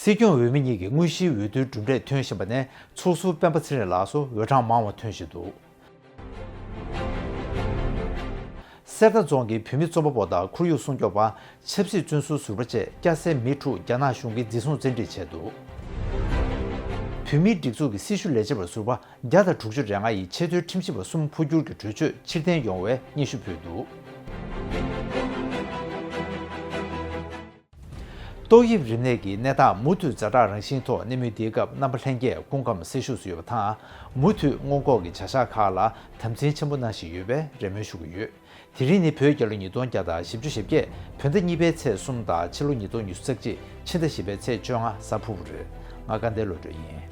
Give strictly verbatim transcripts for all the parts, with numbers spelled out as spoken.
སྲིད་སྐྱོང་འོས་མི་གཉིས་ཀྱི་དངོས་གཞིའི་འོས་བསྡུའི་གྲུབ་འབྲས་ཐོན་བཞིན་པ་ནས་ཚོགས་ཟུར་སྤེན་པ་ཚེ་རིང་ལགས་སུ་འོས་གྲངས་མང་བ་ཐོན་བཞིན་འདུག་གསེར་རྟ་རྫོང་གི་བོད་མི་རྩོམ་པ་པོ་དང་ཁོར་ཡུག་སྲུང་སྐྱོབ་པ། ཆབ་སྲིད་བཙོན་ཟུར་ཟུར་པ་བཅས་སྐྱ་སེར་མི་དྲུག་རྒྱ་ནག་གཞུང་གིས་འཛིན་བཟུང་བཙན་ཁྲིད་བྱས་འདུག་བོད་མིའི་སྒྲིག་འཛུགས་ཀྱི་སྲི་ཞུ་ལས་བྱེད་པ་ཟུར་པ་བརྒྱ་དང་དྲུག་ཅུ་རེ་ལྔ་ཡི་ཆེས་མཐོའི་ཁྲིམས་ཞིབ་པ་གསུམ་འཕོ་འགྱུར་གྱི་གྲོས་ཆོད་ཕྱིར་འཐེན་ཡོང་བའི་སྙན་ཞུ་ཕུལ་འདུག་ཏོག་དབྱིབས་རིམས་ནད་ཀྱི་གནས་སྟངས་མུ་མཐུད་ཛ་དྲག་རང་བཞིན་ཐོག་གནས་མུས་འདིའི་སྐབས་རྣམ་པ་ལྷན་རྒྱས་སྐུ་ཁམས་བཟང་ཤོས་སུ་ཡོད་པ་དང་། མུ་མཐུད་སྔོན་འགོག་གི་བྱ་གཞག་ཁག་ལ་དམ་འཛིན་ཆེན་པོ་གནང་བཞིན་ཡོད་པའི་རེ་སྨོན་ཞུ་གི་ཡོད། དེ་རིང་ནི་བོད་རྒྱལ་ལོ་ཉིས་སྟོང་བརྒྱ་དང་བཞི་བཅུ་ཞེ་བརྒྱད་བོད་ཟླ་གཉིས་པའི་ཚེས་གསུམ་དང་ཕྱི་ལོ་ཉིས་སྟོང་ཉི་ཤུ་རྩ་གཅིག་ཕྱི་ཟླ་བཞི་པའི་ཚེས་བཅོ་ལྔ་གཟའ་ཕུར་བུ་རེད། ང་དགའ་ལྡན་བློ་གྲོས་ཡིན།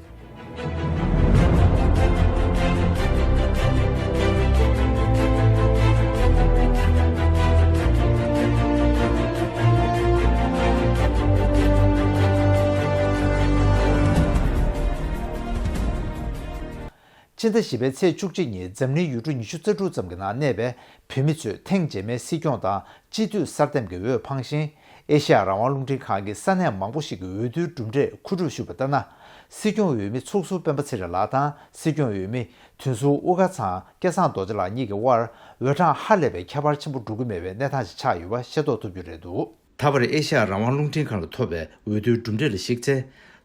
ཕྱི་ཟླ་བཞི་པའི་ཚེས་བཅུ་གཅིག་ཉིན་འཛམ་གླིང་ཡུལ་གྲུ་ཉི་ཤུ་རྩ་དྲུག་ཙམ་གྱི་ནང་གནས་པའི་བོད་མི་ཚོས་ཐེངས་རྗེས་མའི་སྲིད་སྐྱོང་དང་སྤྱི་འཐུས་གསར་འདེམས་ཀྱི་འོས་འཕངས་ཤིང་། ཨེ་ཤེ་ཡ་རང་དབང་རླུང་འཕྲིན་ཁང་གིས་ས་གནས་མང་པོ་ཞིག་གི་འོས་བསྡུའི་གྲུབ་འབྲས་མཁོ་སྒྲུབ་ཞུས་པ་ལྟར་ན། སྲིད་སྐྱོང་འོས་མི་ཚོགས་ཟུར་སྤེན་པ་ཚེ་རིང་ལགས་དང་སྲིད་སྐྱོང་འོས་མི་དོན་ཟུར་དབུ་དཀར་ཚང་སྐལ་བཟང་རྡོ་རྗེ་ལགས་གཉིས་ཀྱི་དབར་འོས་གྲངས་ཧ་ལས་པའི་ཁྱད་པར་ཆེན་པོ་འགྲོ་གི་མེད་པའི་གནས་སྟངས་ཤིག་ཆགས་ཡོད་པ་ཤེས་རྟོགས་ཐུབ་རྒྱུ་རེད་འདུག་ད་བར་ཨེ་ཤ་ཡ་རང་དབང་རླུང་འཕྲིན་ཁང་ལ་ཐོབ་པའི་འོས་བསྡུའི་གྲུབ་འབྲས་ལ་གཞིགས་ཚེ།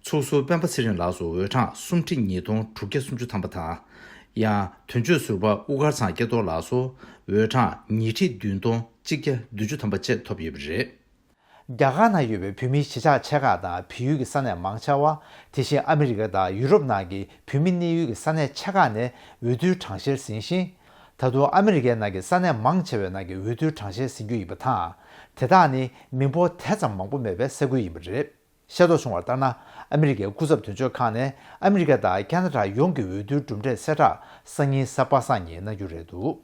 ཚོགས་ཟུར་སྤེན་པ་ཚེ་རིང་ལགས་སུ་འོས་གྲངས་སུམ་ཁྲི་ཉིས་སྟོང་དྲུག་བརྒྱ་སུམ་ཅུ་ཐམ་པ་དང་། ཡང་དོན་གཅོད་ཟུར་པ་དབུ་དཀར་ཚང་སྐལ་རྡོར་ལགས་སུ་འོས་གྲངས་ཉིས་ཁྲི་བདུན་སྟོང་གཅིག་བརྒྱ་བདུན་ཅུ་ཐམ་པ་བཅས་ཐོབ་ཡོད་པ་རེད། རྒྱ་གར་ནང་ཡོད་པའི་བོད་མིའི་གཞིས་ཆགས་ཆེ་ཁག་དང་བལ་ཡུལ་གྱི་ས་གནས་མང་ཆེ་བ། དེ་བཞིན་ཨ་མི་རི་ཀ་དང་ཡུ་རོབ་ནང་གི་བོད་མི་གནས་ཡུལ་གྱི་ས་གནས་ཆེ་ཁག་ནས་འོས་བསྡུའི་གྲངས་བཤེར་ཟིན་ཞིང་། ད་དུང་ཨ་མི་རི་ཀའི་ནང་གི་ས་གནས་མང་ཆེ་བའི་ནང་གི་འོས་བསྡུའི་གྲངས་བཤེར་ཟིན་རྒྱུ་ཡིན་པ་དང་། དེ་དག་ནི་མི་འབོར་དེ་ཙམ་མང་པོ་མེད་པའི་ས་ཁུལ་ཡིན་པ་རེད། ཤེས་རྟོགས་བྱུང་བ་ལྟར་ན། ཨ་མི་རི་ཀའི་སྐུ་ཚབ་དོན་གཅོད་ཁང་ནས་ཨ་མི་རི་ཀ་དང་ཁ་ན་ཌ་ཡོངས་ཀྱི་འོས་བསྡུའི་གྲུབ་འབྲས་གསལ་བསྒྲགས་སང་ཉིན་གཟའ་པ་སངས་ཉིན་གནང་རྒྱུ་རེད་འདུག་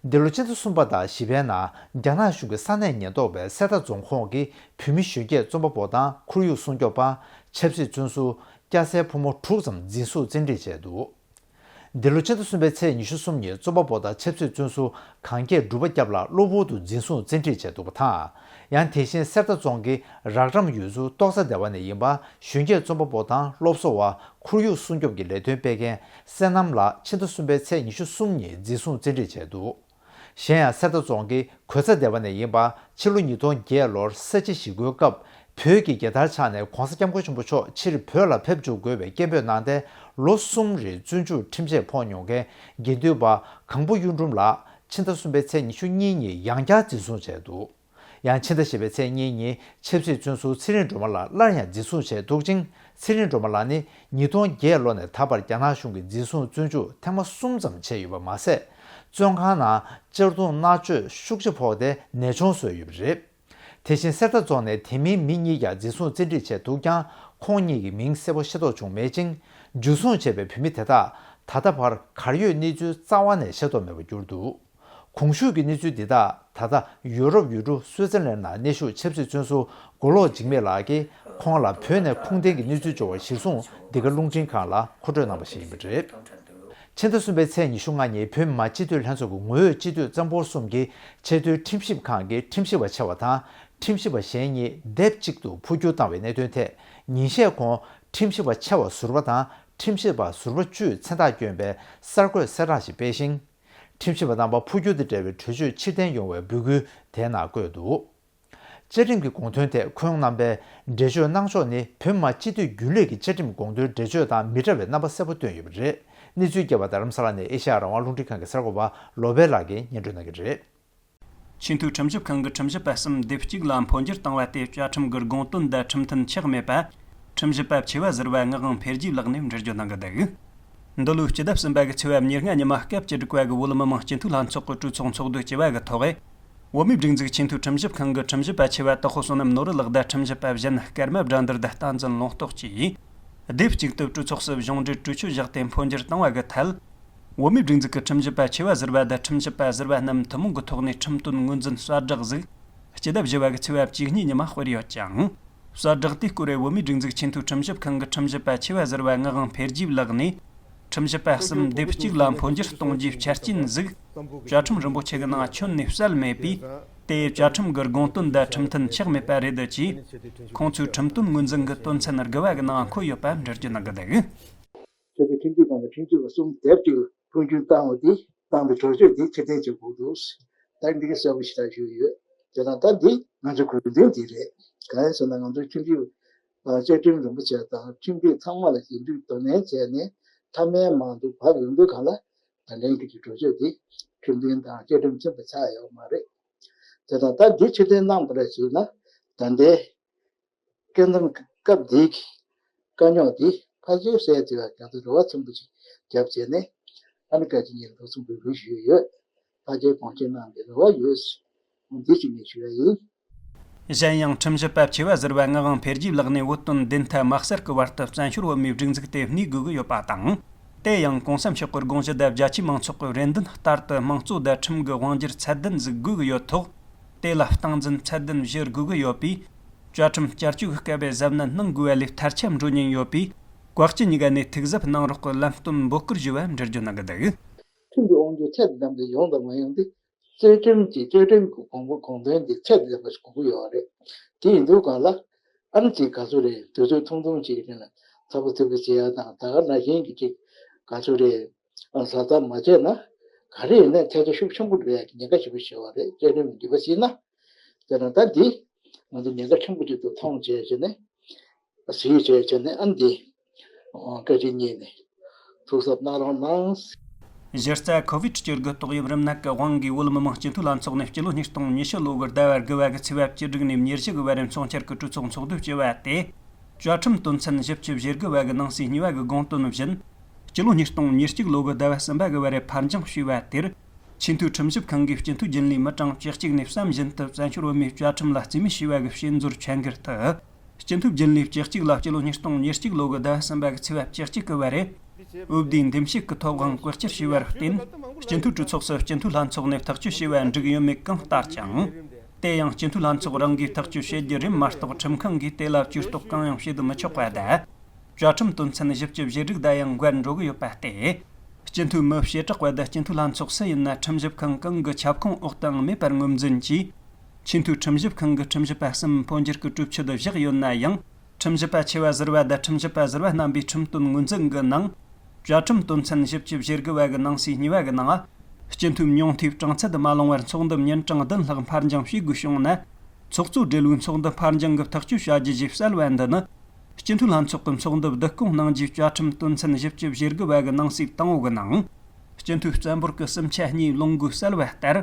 འདི་ལོ་ཕྱི་ཟླ་གསུམ་པ་དང་བཞི་པའི་ནང་རྒྱ་ནག་གཞུང་གི་ས་གནས་ཉེན་རྟོག་པས་གསེར་རྟ་རྫོང་ཁོངས་ཀྱི་བོད་མི་གཞོན་སྐྱེས་རྩོམ་པ་པོ་དང་ཁོར་ཡུག་སྲུང་སྐྱོབ་པ། ཆབ་སྲིད་བཙོན་ཟུར། སྐྱ་སེར་ཕོ་མོ་དྲུག་ཙམ་འཛིན་བཟུང་བཙན་ཁྲིད་བྱས་འདུག་འདི་ལོ་ཕྱི་ཟླ་གསུམ་པའི་ཚེས་ཉི་ཤུ་གསུམ་ཉིན་རྩོམ་པ་པོ་དང་ཆབ་སྲིད་བཙོན་ཟུར་གངས་སྐྱེས་གྲུབ་པ་སྐྱབས་ལགས་གློ་བུར་དུ་འཛིན་བཟུང་བཙན་ཁྲིད་བྱས་འདུག་པ་དང་། ཡང་དེ་བཞིན་གསེར་རྟ་རྫོང་གི་རགས་རམ་ཡུལ་ཚོ་ཏོག་ཙ་སྡེ་བ་ནས་ཡིན་པ་གཞོན་སྐྱེས་རྩོམ་པ་པོ་དང་སློབ་གསོ་བ། ཁོར་ཡུག་སྲུང་སྐྱོབ་ཀྱི་ལས་དོན་སྤེལ་མཁན་བསོད་ནམས་ལགས་ཕྱི་ཟླ་གསུམ་པའི་ཚེས་ཉི་ཤུ་གསུམ་ཉིན་འཛིན་བཟུང་བཙན་ཁྲིད་བྱས་འདུག་གཞན་ཡང་གསེར་རྟ་རྫོང་གི་གོས་ཚ་སྡེ་བ་ནས་ཡིན་པ་ཕྱི་ལོ་ཉིས་སྟོང་བརྒྱད་ལོར་ས་བྱི་ཞི་རྒོལ་སྐབས་བོད་ཀྱི་རྒྱལ་དར་འཕྱར་ནས་༧གོང་ས་༧སྐྱབས་མགོན་ཆེན་པོ་མཆོག་ཕྱིར་བོད་ལ་ཕེབས་འཇུག་དགོས་པའི་སྐད་འབོད་གནང་སྟེ་ལོ་གསུམ་རིང་བཙོན་འཇུག་ཁྲིམས་ཆད་ཕོག་མྱོང་མཁན་དགེ་འདུན་པ་གང་པོ་གཡུ་སྒྲོན་ལགས་ཕྱི་ཟླ་གསུམ་པའི་ཚེས་ཉི་ཤུ་གཉིས་ཉིན་ཡང་བསྐྱར་འཛིན་བཟུང་བྱས་འདུག་ཡང་ཕྱི་ཟླ་བཞི་པའི་ཚེས་གཉིས་ཉིན་ཆབ་སྲིད་བཙོན་ཟུར་ཚེ་རིང་སྒྲོལ་མ་ལགས་སླར་ཡང་འཛིན་བཟུང་བྱས་འདུག་ཅིང་། ཚེ་རིང་སྒྲོལ་མ་ལགས་ནི་ཉིས་སྟོང་བརྒྱད་ལོ་ནས་ད་བར་རྒྱ་ནག་གཞུང་གིས་འཛིན་བཟུང་བཙོན་འཇུག་ཐེངས་མ་གསུམ་ཙམ་བྱས་ཡོད་པ་མ་ཟད། བཙོན་ཁང་ནང་གཅར་རྡུང་མནར་གཅོད་ཤུགས་ཆེ་ཕོག་སྟེ་ནད་གཅོང་བཟོས་ཡོད་པ་རེད། དེ་བཞིན་གསེར་རྟ་རྫོང་ནས་དེ་མིན་མི་གཉིས་ཀྱང་འཛིན་བཟུང་བཙན་ཁྲིད་བྱས་འདུག་ཀྱང་། ཁོང་གཉིས་ཀྱི་མིང་གསལ་པོ་ཤེས་རྟོགས་བྱུང་མེད་ཅིང་། འཇུ་བཟུང་བྱས་པའི་བོད་མི་དེ་དག་ད་ལྟ་བར་གར་ཡོད་གནས་ཚུལ་རྩ་བ་ནས་ཤེས་རྟོགས་མེད་པར་གྱུར་འདུག་གོང་ཞུས་ཀྱི་གནས་ཚུལ་འདི་དག་ད་ལྟ་ཡུ་རོབ་ཡུལ་གྲུ་སུའི་ཙེར་ལན་ནང་གནས་བཞུགས་ཆབ་སྲིད་བཙོན་ཟུར་མགོ་ལོག་འཇིགས་མེད་ལགས་ཀྱིས་ཁོང་ལ་བོད་ནས་ཁུངས་ལྡན་གྱི་གནས་ཚུལ་འབྱོར་བ་གཞིར་བཟུང་འདི་ག་རླུང་འཕྲིན་ཁང་ལ་མཁོ་སྤྲོད་གནང་བ་ཞིག་ཡིན་པ་རེད། ཕྱི་ཟླ་གསུམ་པའི་ཚེས་ཉི་ཤུ་ལྔ་ཉིན་བོད་མི་མང་སྤྱི་འཐུས་ལྷན་ཚོགས་ཀྱི་ངོ་བོད་སྤྱི་འཐུས་གཙང་པོ་གསུམ་གྱི་ཆེས་མཐོའི་ཁྲིམས་ཞིབ་ཁང་གི་ཁྲིམས་ཞིབ་པ་ཆེ་བ་དང་ཁྲིམས་ཞིབ་པ་གཞན་གཉིས་སྡེབ་གཅིག་ཏུ་འཕོ་འགྱུར་བཏང་བའི་གནད་དོན་ཐད་ཉིན་ཤས་གོང་ཁྲིམས་ཞིབ་པ་ཆེ་བ་ཟུར་པ་དང་ཁྲིམས་ཞིབ་པ་ཟུར་པ་བཅུས་མཚན་རྟགས་བསྐྱོན་པའི་གསར་འགོད་གསལ་བསྒྲགས་ཤིག་སྤེལ་ཞིང་། ཁྲིམས་ཞིབ་པ་རྣམ་པ་འཕོ་འགྱུར་དང་འབྲེལ་བའི་གྲོས་ཆོད་ཕྱིར་འཐེན་ཡོང་བའི་འབོད་སྐུལ་དེའི་ནང་བཀོད་འདུག་བཅའ་ཁྲིམས་ཀྱི་དགོངས་དོན་ཐད་ཁོང་རྣམ་པས་འགྲེལ་བརྗོད་གནང་ཕྱོགས་ནི་བོད་མི་མང་སྤྱི་འཐུས་རྒྱུན་ལས་ཀྱི་བཅའ་ཁྲིམས་དགོངས་དོན་འགྲེལ་བརྗོད་དང་མི་འདྲ་བའི་རྣམ་པ་གསལ་པོ་བཏོན་ཡོད་པ་རེད། གནས་ཚུལ་རྒྱས་པ་རྡ་རམ་ས་ལ་ནས་ཨེ་ཤ་ཡ་རང་དབང་རླུང་འཕྲིན་ཁང་གི་གསར་འགོད་པ་བློ་བྷེ་ལགས་ཀྱིས་སྙན་སྒྲོན་གནང་གི་རེད། ཆེས་མཐོའི་ཁྲིམས་ཞིབ་ཁང་གི་ཁྲིམས་ཞིབ་པ་གསུམ་སྡེབ་གཅིག་ལ་འཕོ་འགྱུར་བཏང་བ་དེ་བཅའ་ཁྲིམས་ཀྱི་དགོངས་དོན་དང་ཁྲིམས་མཐུན་ཆགས་མེད་པ། ཁྲིམས་ཞིབ་པ་ཆེ་བ་ཟུར་པ་ངག་དབང་འཕེལ་རྒྱས་ལགས་ནས་འགྲེལ་བརྗོད་གནང་གི་འདུག་འདི་ལོའི་སྤྱི་ཟླ་གསུམ་པ་གི་ཚེས་པ་ཉེར་ལྔ་ཉིན་མ་སྐབས་བཅུ་དྲུག་པ་གི་བོད་མི་མང་སྤྱི་འཐུས་ལྷན་ཚོགས་ཀྱི་གྲོས་ཚོགས་ཚོགས་དུས་བཅུ་པ་གི་ཐོག་བོད་མིའི་སྒྲིག་འཛུགས་ཆེས་མཐོའི་ཁྲིམས་ཞིབ་ཁང་གི་ཁྲིམས་ཞིབ་པ་ཆེ་བ་དྭགས་པོ་བསོད་ནམས་ནོར་བུ་ལགས་དང་ཁྲིམས་ཞིབ་པ་གཞན་ཀརྨ་དགྲ་འདུལ་དང་བསྟན་འཛིན་ལུང་རྟོགས་བཅས་སྡེབ་གཅིག་ཏུ་གྲོས་ཚོགས་སུ་གཞུང་འབྲེལ་གྲོས་ཆོད་བཞག་སྟེ་འཕོ་འགྱུར་བཏང་བ་གི་ཐད། བོད་མིའི་སྒྲིག་འཛུགས་ཀྱི་ཁྲིམས་ཞིབ་པ་ཆེ་བ་ཟུར་པ་དང་ཁྲིམས་ཞིབ་པ་ཟུར་པ་རྣམས་ཐུན་མོང་གི་ཐོག་ནས་ཁྲིམས་དོན་ངོས་འཛིན་གསལ་བསྒྲགས་ཟིག་སྤྱི་ཟླ་བཞི་པ་གི་ཚེས་པ་བཅུ་གཉིས་ཉིན་མ་སྤེལ་ཡོད་ཅིང་། གསལ་བསྒྲགས་དེའི་སྐོར་བོད་མིའི་སྒྲིག་འཛུགས་ཆེས་མཐོའི་ཁྲིམས་ཞིབ་ཁང་གི་ཁྲིམས་ཞིབ་པ་ཆེ་བ་ཟུར་པ་ངག་དབང་འཕེལ་རྒྱས་ལགས་ནས། ཁྲིམས་ཞིབ་པ་གསུམ་སྡེབ་གཅིག་ལ་འཕོ་འགྱུར་གཏོང་རྒྱུའི་ཆ་རྐྱེན་ཟིག་བཅའ་ཁྲིམས་རིན་པོ་ཆེ་གི་ནང་ཁྱོན་ནས་གསལ་མེད་པས། དེ་བཅའ་ཁྲིམས་ཀྱི་དགོངས་དོན་དང་ཁྲིམས་མཐུན་ཆགས་མེད་པ་རེད་ཅེས། ཁོང་ཚོའི་ཁྲིམས་དོན་ངོས་འཛིན་གྱི་དོན་ཚན་དགུ་བ་གི་ནང་འཁོད་ཡོད་པ་འགྲེལ་བརྗོད་གནང་གི་འདུག་ཆོས་དད་ཁྲིམས་གཅོད་དང་ཁྲིམས་གཅོད་པ་གསུམ་དེབ་གཅིག་ལ་འཕོ་འགྱུར་བཏང་བ་དེ་ཏང་དང་གྲོས་ཆོད་དེ་ཕྱིར་འཐེན་བྱེད་དགོས་འདུག་ད་འདི་ག་གསལ་པོ་ཞེ་དྲག་ཞུས་ཡོད། དེ་དང་ད་འདི་ང་ཚོའི་གོ་དོན་དེ་རེད། གང་ཡིན་ཟེར་ན་ང་ཚོའི་ཁྲིམས་གཅོད་བཅའ་ཁྲིམས་རིན་པོ་ཆེ་དང་ཁྲིམས་སྒྲིག་ཚང་མ་ལ་ཞིབ་འཇུག་དོ་ནན་བྱས་ནས་མཐའ་མའི་མང་དུ་བབས་ཡོང་དུས་གང་ལ་ད་ལན་གྱི་གྲོས་ཆོད་དེ་ཁྲིམས་མཐུན་དང་བཅའ་ཁྲིམས་མཐུན་པ་ཆགས་ཡོད་མ་རེད། དེ་དང་ད་འདི་ཕྱིར་འཐེན་གནང་པ་རེད་ཟེར་ན་ད་ལྟའི་སྐྱེ་ཁམས་སྐབས་འདིའི་དཀའ་རྙོག་འདི་ཕལ་ཆེར་སེལ་ཐུབ་ཡག་ང་ཚོས་རེ་བ་ཆེན་པོ་ཞིག་བརྒྱབ་བྱས་ནས་ཨ་ནི་བཀའ་སྤྱི་གཉིས་ལ་ཐུགས་ཚང་འབུལ་དགོས་ཞུས་ཡོད། ཕལ་ཆེར་དགོངས་ཞེན་གནང་གི་རེ་བ་ཡོད། འདི་ཞིག་ངས་ཞུ་ཡ་ཡིན། གཞན་ཡང་ཁྲིམས་ཞིབ་པ་ཆེ་བ་ཟུར་པ་ངག་དབང་འཕེལ་རྒྱས་ལགས་ནས་བོད་དོན་བདེན་མཐའ་མ་གསལ་གྱི་བར་དུ་བཙན་བྱོལ་བོད་མིའི་སྒྲིག་འཛུགས་དེ་གནས་དགོས་ཀྱི་ཡོད་པ་དང་། དེ་ཡང་གོང་ས་མཆོག་གི་དགོངས་གཞི་དང་རྒྱལ་སྤྱིའི་མང་ཚོགས་ཀྱི་རེ་འདུན་ལྟར་དུ་དམངས་གཙོ་དང་ཁྲིམས་ཀྱི་དབང་སྒྱུར་ཚད་ལྡན་ཞིག་དགོས་ཀྱི་ཡོད་ཐོག་དེ་ལ་སྟངས་འཛིན་ཚད་ལྡན་བཞི་དགོས་ཀྱི་ཡོད་པས། བཅའ་ཁྲིམས་བསྐྱར་བཅོས་ཀྱི་སྐབས་གཟབ་ནན་གནང་དགོས་པ་ལས་མཐར་ཆད་འགྲོ་ཉེན་ཡོད་པས། བཀའ་སྤྱི་གཉིས་ཀ་ནས་ཐུགས་གཟབ་གནང་རོགས་ཀྱི་ལམ་སྟོན་འབོད་སྐུལ་ཞུ་བ་འགྲེལ་བརྗོད་གནང་གི་འདུག་ཁྲིམས་ཀྱི་དབང་སྒྱུར་ཚད་དང་ལྡན་པ་ཡོང་དང་མ་ཡོང་དེ། བཅའ་ཁྲིམས་ཀྱི་བཅའ་ཁྲིམས་ཀྱི་དགོངས་པ་དགོངས་དོན་དེ་ཚད་དང་ལྡན་པ་ཞིག་དགོས་ཀྱི་ཡོད་རེད། དེ་ཡིན་དུས་གང་ལ་ཨ་ནི་ཅིག་ག་ཚོད་རེད། དུས་ཚོད་ཐུང་ཐུང་ཅིག་གི་ནང་ཚ་པོ་ཚ་པོ་བྱེད་ཡ་དང་ད་ག་ནང་བཞིན་གྱི་ཅིག་ག་ཚོད་རེད། ཨ་གཟབ་གཟབ་མ་བྱས་ན་ག་རེ་ཡིན་ནའི་ཐལ་ཆ་ཤུགས་ཆེན་པོ་འགྲོ་ཡ་གི་ཉེན་ཁ་ཞེ་པོ་ཞིག་ཡོད་རེད། བཅའ་ཁྲིམས་འདི་པ་ཞིག་ན། དེ་ན་ད་འདི་ང་ཚོ་ཉེན་ཁ་ཆེན་པོ་ཅིག་ཏུ་མཐོང་བྱས་བྱས་ནས། གཟིགས་བྱས་བྱས་ནས་ཨ་འདི་བཀའ་སྤྱི་གཉིས་ནས་ཐུགས་གཟབ་གནང་རོགས་གནང་། གཞི་རྩ་ཁོ་བིད་བཅུ་དགུ་ཏོག་དབྱིབས་རིམས་ནད་ཀྱི་དབང་གིས་བོད་མི་མང་སྤྱི་འཐུས་ལྷན་ཚོགས་ནས་སྤྱི་ལོ་ཉིས་སྟོང་ཉི་ཤུ་ལོ་གི་ཟླ་བ་དགུ་བ་གི་ཚེས་པ་བཅུ་དྲུག་ནས་ཉེར་བཞི་གི་བར་ཚོགས་འཆར་གྱི་གྲོས་ཚོགས་ཚོགས་དུས་བཅུ་བ་སྟེ། བཅའ་ཁྲིམས་དོན་ཚན་བཞི་བཅུ་ཞེ་དགུ་བ་གི་ནང་གསེས་གཉིས་པ་གི་དགོངས་དོན་བཞིན། སྤྱི་ལོ་ཉིས་སྟོང་ཉེར་གཅིག་ལོ་གི་ཟླ་བ་གསུམ་པ་གི་བར་ཕར་འགྱངས་བྱས་པ་དེར། ཆེས་མཐོའི་ཁྲིམས་ཞིབ་ཁང་གིས་སྤྱི་འཐུས་རྒྱུན་ལས་མི་གྲངས་བཅུ་གཅིག་ནས་བསམ་བཞིན་དུ་བཙན་བྱོལ་བོད་མིའི་བཅའ་ཁྲིམས་ལ་རྩིས་མེད་བྱས་པ་གི་ཕྱིར་མཛུབ་ཆ་འགེལ་དུ། སྤྱི་འཐུས་རྒྱུན་ལས་བཅུ་གཅིག་ལ་སྤྱི་ལོ་ཉིས་སྟོང་ཉེར་གཅིག་ལོ་གི་ཟླ་བ་གསུམ་པ་གི་ཚེས་པ་བཅུ་གཅིག་གི་བར། འོས་བསྡུའི་འདེམས་བྱེད་ཀྱི་ཐོབ་དབང་བཀོལ་སྤྱོད་བྱས་པར་བརྟེན། སྤྱི་འཐུས་གྲོས་ཚོགས་སུ་སྤྱི་འཐུས་ལྷན་ཚོགས་ནས་ཐག་གཅོད་བྱས་པ་འགྲིག་ཡོད་མེད་གང་ལྟར་ཀྱང་། དེ་ཡང་སྤྱི་འཐུས་ལྷན་ཚོགས་རང་གིས་ཐག་གཅོད་བྱེད་རྒྱུ་རེད་མ་གཏོགས་ཁྲིམས་ཁང་གིས་དེ་ལ་བཅོས་གཏུག་གང་ཡང་བྱེད་དུ་མི་ཆོག་པ་དང་། བཅའ་ཁྲིམས་དོན་ཚན་བཞི་བཅུ་ཞེ་དྲུག་དང་ཡང་འགལ་འགྲོ་གི་ཡོད་པ་སྟེ། སྤྱི་འཐུས་མི་བྱེ་བྲག་པ་དང་སྤྱི་འཐུས་ལྷན་ཚོགས་སུ་ཡིན་ན་ཁྲིམས་ཞིབ་ཁང་གང་གི་ཁྱབ་ཁོངས་འོག་ཏུའང་མེད་པར་ངོས་འཛིན་གྱིས། ཆེས་མཐོའི་ཁྲིམས་ཞིབ་ཁང་གི་ཁྲིམས་ཞིབ་པ་གསུམ་འཕོ་འགྱུར་གྱི་གྲོས་ཆོད་བཞག་ཡོད་ན་ཡང་། ཁྲིམས་ཞིབ་པ་ཆེ་བ་ཟུར་པ་དང་ཁྲིམས་ཞིབ་པ་ཟུར་པ་རྣམ་པའི་ཁྲིམས་དོན་ངོས་འཛིན་གྱི་ནང་། བཅའ་ཁྲིམས་དོན་ཚན་བཞི་བཅུ་ཞེ་དགུ་བ་གི་ནང་གསེས་གཉིས་པ་གི་ནང་། སྤྱི་འཐུས་ཉུང་མཐའི་གྲངས་ཚད་མ་ལོངས་བར་ཚོགས་འདུ་ཉིན་གྲངས་བདུན་ལྷག་ཕར་འགྱངས་བྱེད་དགོས་བྱུང་ན། ཚོགས་གཙོ་སྦྲེལ་བོའི་ཚོགས་འདུ་ཕར་འགྱངས་ཀྱི་ཐག་གཅོད་བྱ་རྒྱུ་ཞེས་གསལ་བ་འདི་ནི། སྤྱི་འཐུས་ལྷན་ཚོགས་ཀྱི་ཚོགས་འདུ་བསྡུ་སྐོང་གནང་རྒྱུའི་བཅའ་ཁྲིམས་དོན་ཚན་བཞི་བཅུ་ཞེ་དགུ་བ་གི་ནང་གསེས་དང་པོ་གི་ནང་། སྤྱི་འཐུས་རྩ་འབོར་གྱི་གསུམ་ཆ་གཉིས་ལོངས་དགོས་གསལ་བ་ལྟར།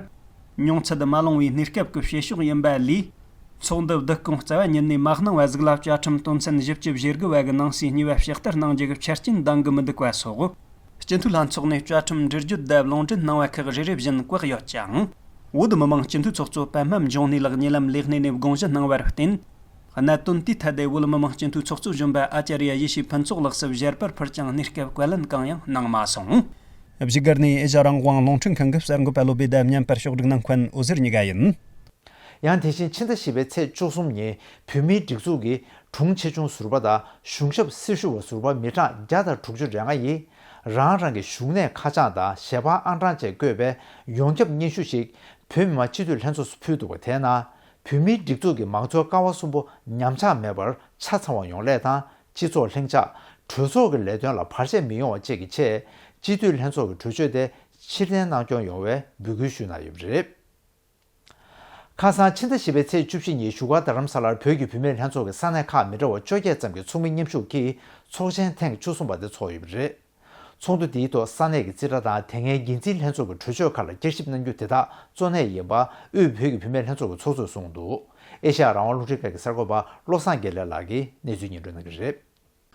ཉུང་ཚད་མ་ལོངས་པའི་གནས་སྐབས་ཀྱི་བྱེད་ཕྱོགས་ཡིན་པ་ལས། ཚོགས་འདུ་བསྡུ་སྐོང་རྩ་བ་ཉིད་ནས་མ་གནང་བ་ཟིག་ལ་བཅའ་ཁྲིམས་དོན་ཚན་བཞི་བཅུ་ཞེ་དགུ་བ་གི་ནང་གསེས་གཉིས་པ་ཕྱག་བསྟར་གནང་རྒྱུ་གི་ཆ་རྐྱེན་འདང་གི་མི་འདུག་པ་སོགས། སྤྱི་འཐུས་ལྷན་ཚོགས་ནས་བཅའ་ཁྲིམས་འབྲེལ་བརྗོད་དང་ལུང་འདྲེན་གནང་བ་ཁག་རེ་རེ་བཞིན་བཀོད་ཡོད་ཅིང་། བོད་མི་མང་སྤྱི་འཐུས་ཚོགས་གཙོ་པད་མ་འབྱུང་གནས་ལགས་ཉེ་ལམ་ལས་གནས་ནས་དགོངས་ཞུ་གནང་བར་བརྟེན། གནད་དོན་དེའི་ཐད་དེ་བོད་མི་མང་སྤྱི་འཐུས་ཚོགས་གཙོ་གཞོན་པ་ཨ་ཅཱརྱ་ཡེ་ཤེས་ཕུན་ཚོགས་ལགས་སུ་བཞེས་པར་ཕུལ་ཀྱང་གནས་སྐབས་བཀའ་ལན་གང་ཡང་གནང་མ་སོང་། བཞུགས་སྒར་ནས་ཨེ་ཤ་ཡ་རང་དབང་རླུང་འཕྲིན་ཁང་གི་གསར་འགོད་པ་བློ་བྷེ་དང་མཉམ་པར་ཕྱོགས་སྒྲིག་གནང་མཁན་འོད་ཟེར་གཉིས་ཀ་ཡིན། ཡང་དེ་བཞིན་ཕྱི་ཟླ་བཞི་པའི་ཚེས་བཅུ་གསུམ་ཉིན་བོད་མིའི་སྒྲིག་འཛུགས་ཀྱི་དྲུང་ཆེ་ཆུང་ཟུར་པ་དང་གཞུང་ཞབས་སྲི་ཞུ་བ་ཟུར་པ་མི་གྲངས་བརྒྱ་དང་དྲུག་ཅུ་རེ་ལྔ་ཡིས་རང་རང་གི་བཞུགས་གནས་ཁ་བྱང་དང་ཞལ་པར་ཨང་གྲངས་བཅས་བཀོད་པའི་ཡོངས་ཁྱབ་སྙན་ཞུ་ཞིག་བོད་མི་མང་སྤྱི་འཐུས་ལྷན་ཚོགས་སུ་ཕུལ་འདུག་པ། དེའི་ནང་བོད་མིའི་སྒྲིག་འཛུགས་ཀྱི་མང་གཙོའི་ཀ་བ་གསུམ་པོ་ཉམས་ཆག་མེད་པར་ཆ་ཚང་བ་ཡོང་སླད་དང་། སྤྱི་ཚོགས་ལྷིང་འཇགས། གྲོས་ཚོགས་ཀྱི་ལས་དོན་ལ་བར་ཆད་མི་ཡོང་བ་བཅས་ཀྱི་ཆེད། སྤྱི་འཐུས་ལྷན་ཚོགས་ཀྱི་གྲོས་ཆོད་དེ་ཕྱིར་འཐེན་གནང་སྐྱོང་ཡོང་བའི་འབོད་སྐུལ་ཞུས་གནང་ཡོད་པ་རེད། ཁ་སང་ཕྱི་ཟླ་བཞི་པའི་ཚེས་བཅུ་བཞི་ཉིན་བཞུགས་སྒར་རྡ་རམ་ས་ལར་བོད་ཀྱི་བུད་མེད་ལྷན་ཚོགས་ཀྱི་ས་གནས་ཁག་མི་འདྲ་བ་བཅོ་བརྒྱད་ཙམ་གྱི་ཚོགས་མི་མཉམ་ཞུགས་ཀྱིས་ཚོགས་ཆེན་ཐེངས་བཅུ་གསུམ་པ་དེ་ཚོགས་ཡོད་པ་རེད། ཚོགས་འདུ་དེའི་ཐོག་ས་གནས་ཀྱི་རྩིས་ཁྲ་དང་དེ་སྔའི་འགན་འཛིན་ལྷན་ཚོགས་ཀྱི་གྲོས་ཆོད་ཁག་ལ་བསྐྱར་ཞིབ་གནང་རྒྱུ་དེ་དག་གཙོ་གནད་ཡིན་པ་དབུས་བོད་ཀྱི་བུད་མེད་ལྷན་ཚོགས་ཀྱི་ཚོགས་གཙོས་གསུངས་འདུག་ཨེ་ཤ་ཡ་རང་དབང་རླུང་འཕྲིན་ཁང་གི་གསར་འགོད་པ་བློ་བཟང་དགེ་ལེགས་ལགས་ཀྱིས་གནས་ཚུལ་སྙན་སྒྲོན་གནང་གི་རེད།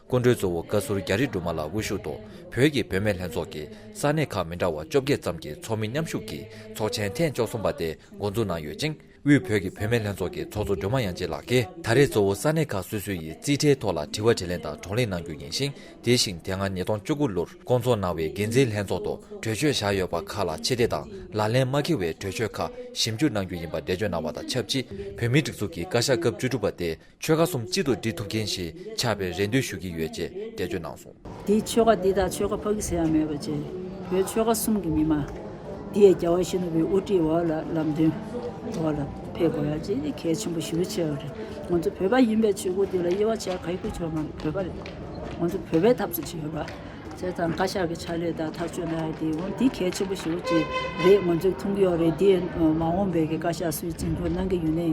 སྐུ་མགྲོན་གཙོ་བོ་བཀའ་ཟུར་རྒྱ་རི་སྒྲོལ་མ་ལགས་དབུ་བཞུགས་ཐོག་བོད་ཀྱི་བུད་མེད་ལྷན་ཚོགས་ཀྱི་ས་གནས་ཁག་མི་འདྲ་བ་བཅོ་བརྒྱད་ཙམ་གྱི་ཚོགས་མི་མཉམ་ཞུགས་ཀྱིས་ཚོགས་ཆེན་ཐེངས་བཅུ་གསུམ་པ་དེ་འགོ་འཛུགས་གནང་ཡོད་ཅིང་། དབུས་བོད་ཀྱི་བུད་མེད་ལྷན་ཚོགས་ཀྱི་ཚོགས་གཙོ་སྒྲོལ་མ་དབྱངས་ཅན་ལགས་ཀྱིས་ད་རེས་གཙོ་བོ་ས་གནས་ཁག་སོ་སོ་ཡི་རྩིས་ཁྲའི་ཐོག་ལ་དྲི་བ་དྲིས་ལན་དང་བགྲོ་གླེང་གནང་རྒྱུ་ཡིན་ཞིང་། དེ་བཞིན་དེ་སྔ་ཉིས་སྟོང་བཅུ་དགུ་ལོར་བསྐོང་ཚོགས་གནང་བའི་འགན་འཛིན་ལྷན་ཚོགས་ཐོག་གྲོས་ཆོད་བཞག་ཡོད་པ་ཁག་ལ་ཕྱིར་འཐེན་དང་ལག་ལེན་མ་འཁེལ་བའི་གྲོས་ཆོད་ཁག་ཞིབ་འཇུག་གནང་རྒྱུ་ཡིན་པ་འགྲེལ་བརྗོད་གནང་བ་དང་ཆབས་ཅིག་བོད་མིའི་སྒྲིག་འཛུགས་ཀྱི་བཀའ་ཤག་སྐབས་བཅུ་དྲུག་པ་དེ། ཆོལ་ཁ་གསུམ་གཅིག་ཏུ་སྒྲིལ་ཐུབ་མཁན་ཞིག་ཆགས་པའི་རེ་འདུན་ཞུ་གི་ཡོད་ཅེས་འགྲེལ་བརྗོད་གནང་སོང་། དེའི་ཆོལ་ཁ་འདི་དང་ཆོལ་ཁ་ཕ་གི་ཟེར་ཡ་མེད་པ་བྱས། བོད་ཆོལ་ཁ་གསུམ་གྱི་མི་མང་། འདི་ཡི་རྒྱལ་བ་ཡིད་བཞིན་ནོར་བུའི་དབུ་ཁྲིད་འོག་ལ་ལམ་སྟོན། འོག་ལ་ཕེབས་དགོས་ཡ་ཅིག་ནི་གལ་ཆེན་པོ་ཞེ་པོ་ཆེ་བ་རེད། ང་ཚོ་བོད་པ་ཡིན་པའི་ཆོས་སྐུ་དེ་ལ་དབྱེ་བ་བྱས་ག་ཡི་ཁུལ་ཆོག་མ་རེད། བོད་པ་རེད། ང་ཚོ་བོད་པའི་འཐབ་རྩོད་བྱེད་ཡོད་པ། བྱས་ཙང་བཀའ་ཤག་གི་ཕྱག་ལས་དང་ཐག་གཅོད་གནང་ཡ་དེ་འོ་འདི་གལ་ཆེན་པོ་ཞེ་པོ་ཅིག་རེད། ང་ཚོས་མཐོང་གི་ཡོད་རེད། འདི་མ་འོངས་པའི་གི་བཀའ་ཤག་སུས་འཛིན་སྐྱོང་གནང་གི་ཡོད་ནའི་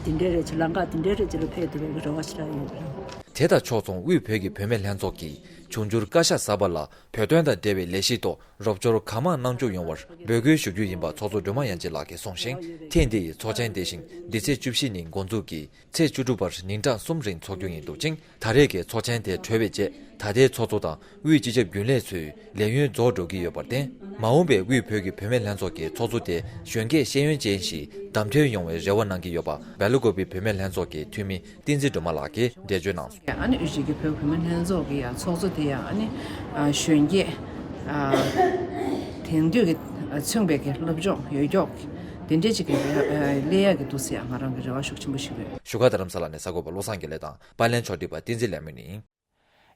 འདི་འདྲའི་རེད་ཅེས་ལམ་ཁ་འདི་འདྲའི་རེད་ཅེས་ལ་ཕེབས་ཐུབ་པའི་གི་རེ་བ་ཞེ་དྲག་ཡོད་རེད། དེ་དང་ཕྱོགས་མཚུངས་དབུས་བོད་ཀྱི་བུད་མེད་ལྷན་ཚོགས་ཀྱིས་འབྱུང་འགྱུར་བཀའ་ཤག་གསར་པ་ལ་བོད་དོན་དང་འབྲེལ་བའི་ལས་གཞི་ཐོག་རོགས་སྐྱོར་གང་མང་གནང་འཇུག་ཡོང་བར་འབོད་སྐུལ་ཞུ་རྒྱུ་ཡིན་པ་ཚོགས་གཙོ་སྒྲོལ་མ་དབྱངས་ཅན་ལགས་ཀྱིས་གསུངས་ཤིང་། ཐེངས་འདི་ཡི་ཚོགས་ཆེན་དེ་བཞིན་འདི་ཚེས་བཅུ་བཞི་ཉིན་འགོ་འཛུགས་ཀྱིས་ཚེས་བཅུ་དྲུག་བར་ཉིན་གྲངས་གསུམ་རིང་འཚོགས་རྒྱུ་ཡིན་འདུག་ཅིང་། ད་རེས་ཀྱི་ཚོགས་ཆེན་དེ་གྲོལ་བའི་རྗེས་ད་ལྟའི་ཚོགས་གཙོ་དང་དབུས་སྤྱི་ཁྱབ་རྒྱུན་ལས་ཚོས་ལས་ཡུན་རྫོགས་འགྲོ་གི་ཡོད་པར་བརྟེན། མ་འོངས་པའི་དབུས་བོད་ཀྱི་བུད་མེད་ལྷན་ཚོགས་ཀྱི་ཚོགས་གཙོ་དེ་གཞོན་སྐྱེས་ཤེས་ཡོན་ཅན་ཞིག་བདམས་ཐོན་ཡོང་བའི་རེ་བ་གནང་གི་ཡོད་པ་སྦེལ་ཀོབ་བི་བུད་མེད་ལྷན་ཚོགས་ཀྱི་འཐུས་མི་བསྟན་འཛིན་སྒྲོལ་མ་ལགས་ཀྱིས་འགྲེལ་བརྗོད་གནང་སོང་། ཨ་ནི་དབུས་སྤྱི་ཁྱབ་བོད་བུད་མེད་ལྷན་ཚོགས་ཀྱི་ཡང་ཚོགས་གཙོ་དེ་ཡང་ཨ་ནི་ཨ་གཞོན་སྐྱེས་ཨ་དེང་དུས་ཀྱི་ཨ་མཚོན་པའི་གི་སློབ་སྦྱོང་ཡོད་མཁན་དེ་འདྲས་ཅིག་གི་ཨ་སླེབས་ཡག་གི་འདུག་ཟེར་ཡང་ང་རང་གི་རེ་བ་ཤུགས་ཆེན་པོ་ཞིག་ཡོད། བཞུགས་སྒར་རྡ་རམ་ས་ལ་ནས་གསར་འགོད་པ་བློ་བཟང་དགེ་ལེགས་དང་པར་ལེན་ཕྱོགས་སྒྲིག་པ་བསྟན་འཛིན་ལས་མོ་ནི།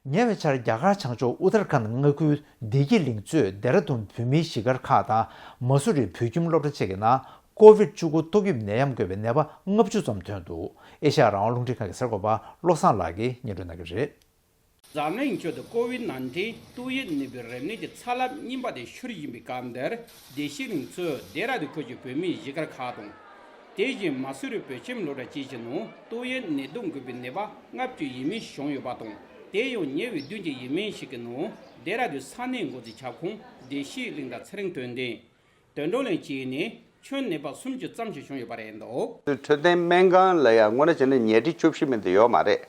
ཉེ་བའི་ཆར་རྒྱ་གར་བྱང་ཕྱོགས་ཨུ་ཏར་ཁཱན་མངའ་ཁུལ་བདེ་སྐྱིད་གླིང་གཙོས་ལྡེ་ར་ལྡུན་བོད་མིའི་གཞིས་སྒར་ཁག་དང་མ་སུ་རི་བོད་ཁྱིམ་སློབ་གྲྭ་བཅས་ཀྱི་ནང་ཀོ་ཝིད་བཅུ་དགུ་ཏོག་དབྱིབས་ནད་ཡམས་འགོས་པའི་ནད་པ་ལྔ་བཅུ་ཙམ་ཐོན་འདུག་ཨེ་ཤ་ཡ་རང་དབང་རླུང་འཕྲིན་ཁང་གི་གསར་འགོད་པ་བློ་བཟང་ལགས་ཀྱིས་སྙན་སྒྲོན་གནང་གི་རེད། འཛམ་གླིང་ཁྱོན་དུ་ཀོ་ཝིད་ནན་ཏིན་ཏོག་དབྱིབས་ནད་པའི་རིམས་ནད་ཀྱི་ཚ་རླབས་གཉིས་པ་དེ་འཕྱུར་བཞིན་པའི་སྐབས་འདིར་བདེ་སྐྱིད་གླིང་གཙོས་ལྡེ་ར་ལྡུན་ཁུལ་གྱི་བོད་མིའི་གཞིས་སྒར་ཁག་དང་། དེ་བཞིན་མ་སུ་རི་བོད་ཁྱིམ་སློབ་གྲྭ་བཅས་ཀྱི་ནང་ཏོག་དབྱིབས་ནད་དུག་འགོས་པའི་ནད་པ་ལྔ་བཅུ་ཡས་མས་བྱུང་ཡོད་པ་དང་། དེ་ཡང་ཉེ་བའི་བདུན་གྱི་ཡས་མས་ཤིག་གི་ནང་ལྡེ་ར་ལྡུན་ས་གནས་འགོ་འཛིན་ཁྱབ་ཁོངས་བདེ་སྐྱིད་གླིང་དང་ཚེ་རིང་དོན་ལྡན། དོན་གྲུབ་གླིང་བཅས་ནས་ཁྱོན་ནད་པ་སུམ་ཅུ་ཙམ་ཞིག་བྱུང་ཡོད་པ་རེད་འདུག་འཕྲོད་བསྟེན་སྨན་ཁང་ལ་ཡང་དངོས་གནས་བྱས་ན་ཉལ་ཁྲི་བཅུ་བཞི་མིན་དུ་ཡོད་མ་རེད།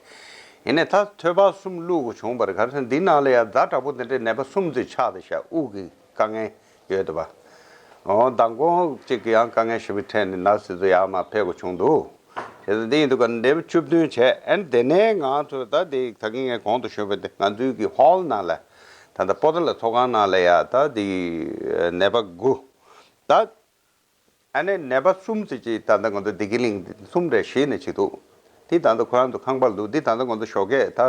ཡིན་ནའི་ད་ཐོལ་པ་གསུམ་བླུགས་དགོས་བྱུང་བ་རེད། ག་རེ་ཟེར་ན་འདི་ནང་ལ་ཡང་ཛ་དྲག་པོ་དེ་འདྲའི་ནད་པ་གསུམ་ཙམ་ཆགས་བསྡད་ཤག་དབུགས་ཀྱི་དཀའ་ངལ་ཡོད་འདུག་པ། འོ་མདང་དགོང་གཅིག་གི་ཡང་དཀའ་ངལ་ཞེ་པོ་འཕྲད་ནས་ནར་སི་ཚོ་ཡར་མར་ཕེབས་དགོས་བྱུང་འདུག་དེ་ཚོ་འདི་ཡིན་དུས་ཀ་ནད་པ་བཅུ་བདུན་བྱས། ཨ་ནི་དེ་ནས་ང་ཚོ་ད་འདི་ད་གིན་ངས་གོང་དུ་ཞུས་པ་འདི་ང་ཚོའི་གི་ཧོལ་ནང་ལ་ད་ལྟ་པོ་ཏཱ་ལ་ཚོགས་ཁང་ནང་ལ་ཡ་ད་འདི་ནད་པ་དགུ། ད་ཨ་ནི་ནད་པ་གསུམ་ཙམ་ཅིག་ད་ལྟ་ང་ཚོ་བདེ་སྐྱིད་གླིང་གསུམ་རེ་གཞི་ནས་བྱེད་འདུག་དེ་ད་ལྟ་ཁོ་རང་ཚོ་ཁང་པར་འདུག་འདི་ད་ལྟ་ང་ཚོ་ཞོགས་ཀས་ད་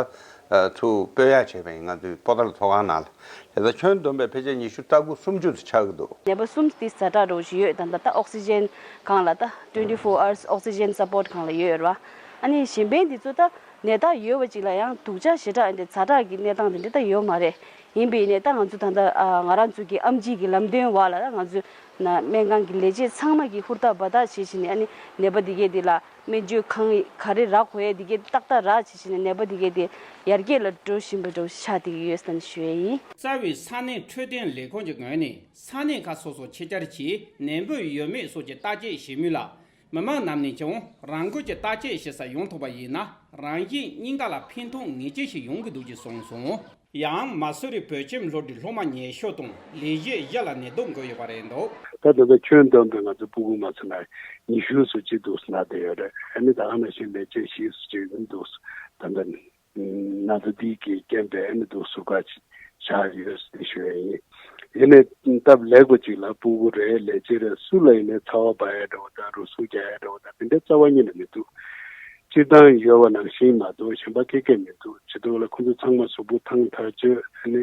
ཚུར་སྤོས་ཡག་བྱས་པ་ཡིན། ང་ཚོའི་པོ་ཏཱ་ལ་ཚོགས་ཁང་ནང་ལ་དེ་ཚོ་ཁྱོན་བསྡོམས་པས་ཕལ་ཆེར་ཉི་ཤུ་རྩ་དགུ་སུམ་ཅུ་ཙམ་ཆགས་ཀྱི་འདུག་ནད་པ་གསུམ་དེ་ཛ་དྲག་འདྲ་བོ་ཞིག་ཡོད། ད་ལྟ་ད་ཨོག་སི་ཇན་ཁང་ལ་ད་twenty four hours oxygen support ཁང་ལ་ཡོད་རེད་བ། ཨ་ནི་གཞན་ཕན་འདི་ཚོ་ད་ནད་རྟགས་ཡོད་པ་ཅིག་ལ་ཡང་སྡུག་ཅག་ཞེ་དྲག་འདི་ཛ་དྲག་གི་གནས་སྟངས་འདི་འདྲ་ད་ཡོད་མ་རེད། ཡིན་པའི་ནས་ད་ང་ཚོ་ད་ལྟ་ང་རང་ཚོ་གི་ཨེམ་ཆི་གི་ལམ་སྟོན་འོག་ལ་ད་ང་ཚོ་ན་སྨན་ཁང་གི་ལས་བྱེད་ཚང་མ་གིས་ཧུར་ཐག་འབད་ཐག་བྱེད་བཞིན་ནས་ཨ་ནི་ནད་པ་འདི་གས་འདི་ལ་སྨན་བཅོས་གང་ག་རེ་རག་དགོས་ཡས་འདི་གས་ཏག་ཏག་རག་བྱེད་བཞིན་ནས་ནད་པ་འདི་གས་འདི་ཡར་རྒྱས་ལ་འགྲོ་བཞིན་པ་འདྲ་བོ་ཆགས་བསྡད་ཀྱི་ཡོད་ཟེར་ནས་ཞུ་ཡས་ཡིན། རྩ་བའི་ས་གནས་འཕྲོད་བསྟེན་ལས་ཁུངས་ཀྱི་ངོས་ནས་ས་གནས་ཁག་སོ་སོ་ཆེད་བཅར་གྱིས་ནད་འབུ་ཡོད་མེད་སོགས་ཀྱི་བརྟག་དཔྱད་བྱེད་མུས་ལ། མི་མང་རྣམས་ནས་ཀྱང་རང་འགུལ་གྱིས་བརྟག་དཔྱད་བྱེད་ས་ཡོང་ཐུབ་པ་ཡིན་ན་རང་བཞིན་གཉིས་ཀ་ལ་ཕན་ཐོགས་ངེས་ཅན་ཞིག་ཡོང་གི་འདུག་ཅེས་གསུངས་སོང་། ཡང་མ་སུ་རི་བོད་ཁྱིམ་སློབ་གྲྭའི་སློབ་མ་ཉི་ཤུ་དང་ལས་བྱེད་བཞི་ལ་ནད་དུག་འགོས་ཡོད་པ་རེད་འདུག་ད་ལྟ་ད་ཁྱོན་བསྡོམས་པའི་ང་ཚོ་སྤུ་གུ་མ་ཚད་ན་ཉི་ཤུ་སུ་གཅིག་འདུག་ཟེར་ན་དེ་ཡོད་རེད། ཨ་ནི་ད་ག་ནང་བཞིན་ལས་བྱེད་བཞི་སུ་གཅིག་འདུག་ད་ལྟ་ནད་དུག་འདི་གི་རྐྱེན་པས་ཨ་ནི་འདུག་ཟུར་བཀག་ཆགས་ཡོད་ཟེར་ཞུ་ཡ་ཡིན། ཡིན་ནའི་སྟབས་ལེགས་པ་ཅིག་ལ་སྤུ་གུ་རེད་ལས་བྱེད་རེད་སུ་ལ་ཡིན་ནའི་ཚ་བ་འབར་ཡ་འདྲ་བོ་དང་རུས་ཟུག་རྒྱག་ཡ་འདྲ་བོ་དང་དེ་འདྲའི་རྩ་བ་ཉིད་ནས་མི་འདུག་སྤྱིར་བཏང་ཡོད་པ་ནང་བཞིན་མ་གཏོགས་གཞན་པ་སྐད་སྐད་མི་འདུག་བྱེད་དུས་ལ་ཁོ་ཚོ་ཚང་མ་གཟུགས་པོ་ཐང་ཐག་ཆོད། ཨ་ནི་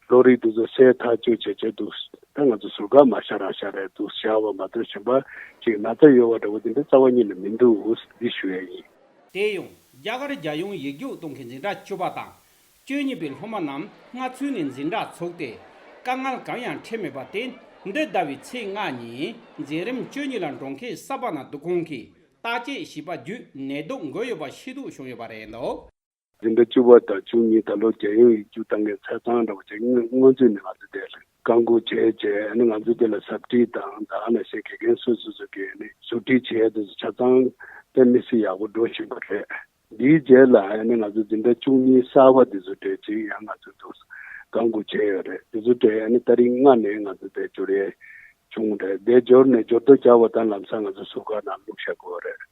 གློ་རིགས་དེ་ཚོ་སེལ་ཐག་ཆོད་བྱས་བྱས་འདུག་ད་ང་ཚོ་ཟུར་བཀག་མ་བཞག་རང་བཞག་རེད་འདུག་བཞག་པ་མ་གཏོགས་གཞན་པ་ཅིག་ན་ཚ་ཡོད་པ་འདྲ་བོ་དེ་འདྲ་རྩ་བ་ཉིད་ནས་མི་འདུག་འདི་ཞུ་ཡ་ཡིན། དེ་ཡང་རྒྱ་གར་རྒྱལ་ཡོངས་ཡིག་རྒྱུགས་གཏོང་མཁན་འཛིན་གྲྭ་བཅུ་པ་དང་། བཅུ་གཉིས་པའི་སློབ་མ་རྣམས་སྔ་ཚུད་ནས་འཛིན་གྲྭ་ཚུགས་ཏེ། དཀའ་ངལ་གང་ཡང་འཕྲད་མེད་པར་བརྟེན་འདི་ཟླ་བའི་ཚེས་ལྔ་ཉིན་འཛིན་རིམ་བཅུ་གཉིས་ལ་འགྲོ་མཁན་གསར་པ་རྣམས་སྡུག་ཁང་གིས་བརྟག་དཔྱད་བྱས་པ་བརྒྱུད་ནད་དུག་འགོས་ཡོད་པ་ཤེས་རྟོགས་བྱུང་ཡོད་པ་རེད་འདུག་འཛིན་གྲྭ་བཅུ་པ་དང་བཅུ་གཉིས་ད་ལོ་རྒྱལ་ཡོངས་ཡིག་རྒྱུགས་བཏང་མཁན་ཆ་ཚང་འདྲ་བོ་ཅིག་སྔོན་སྔོན་ཚུད་ནས་ང་ཚོ་དེ་ལ་བཀག་འགོག་བྱས་རྗེས་ཨ་ནི་ང་ཚོ་དེ་ལ་ཟབ་ཁྲིད་དང་ད་ནང་བཞིན་དགེ་རྒན་སོ་སོ་སོ་གིས་ཨ་ནི་ཟུར་ཁྲིད་བྱས་དེ་ཚོ་ཆ་ཚང་དཔེ་མི་སྲིད་ཡག་པོ་འགྲོ་བཞིན་པ་རེད། འདིའི་རྗེས་ལ་ཨ་ནི་ང་ཚོ་འཛིན་གྲྭ་བཅུ་གཉིས་གསར་པ་དེ་ཚོ་གྲས་ཅིག་ཡང་ང་ཚོ་འདུག་བཀག་འགོག་བྱས་ཡོད་རེད། དེ་ཚོ་གྲས་ཨ་ནི་ཏ་རིག་ལྔ་ནས་ང་ཚོ་དེ་འབྱོར་ཡས་བྱུང་རེད། དེ་འབྱོར་ནས་འབྱོར་ཐོ་རྒྱག་པ་དང་ལམ་སང་ང་ཚོ་ཟུར་བཀག་ནང་བླུགས་བཞག་དགོས་རེད།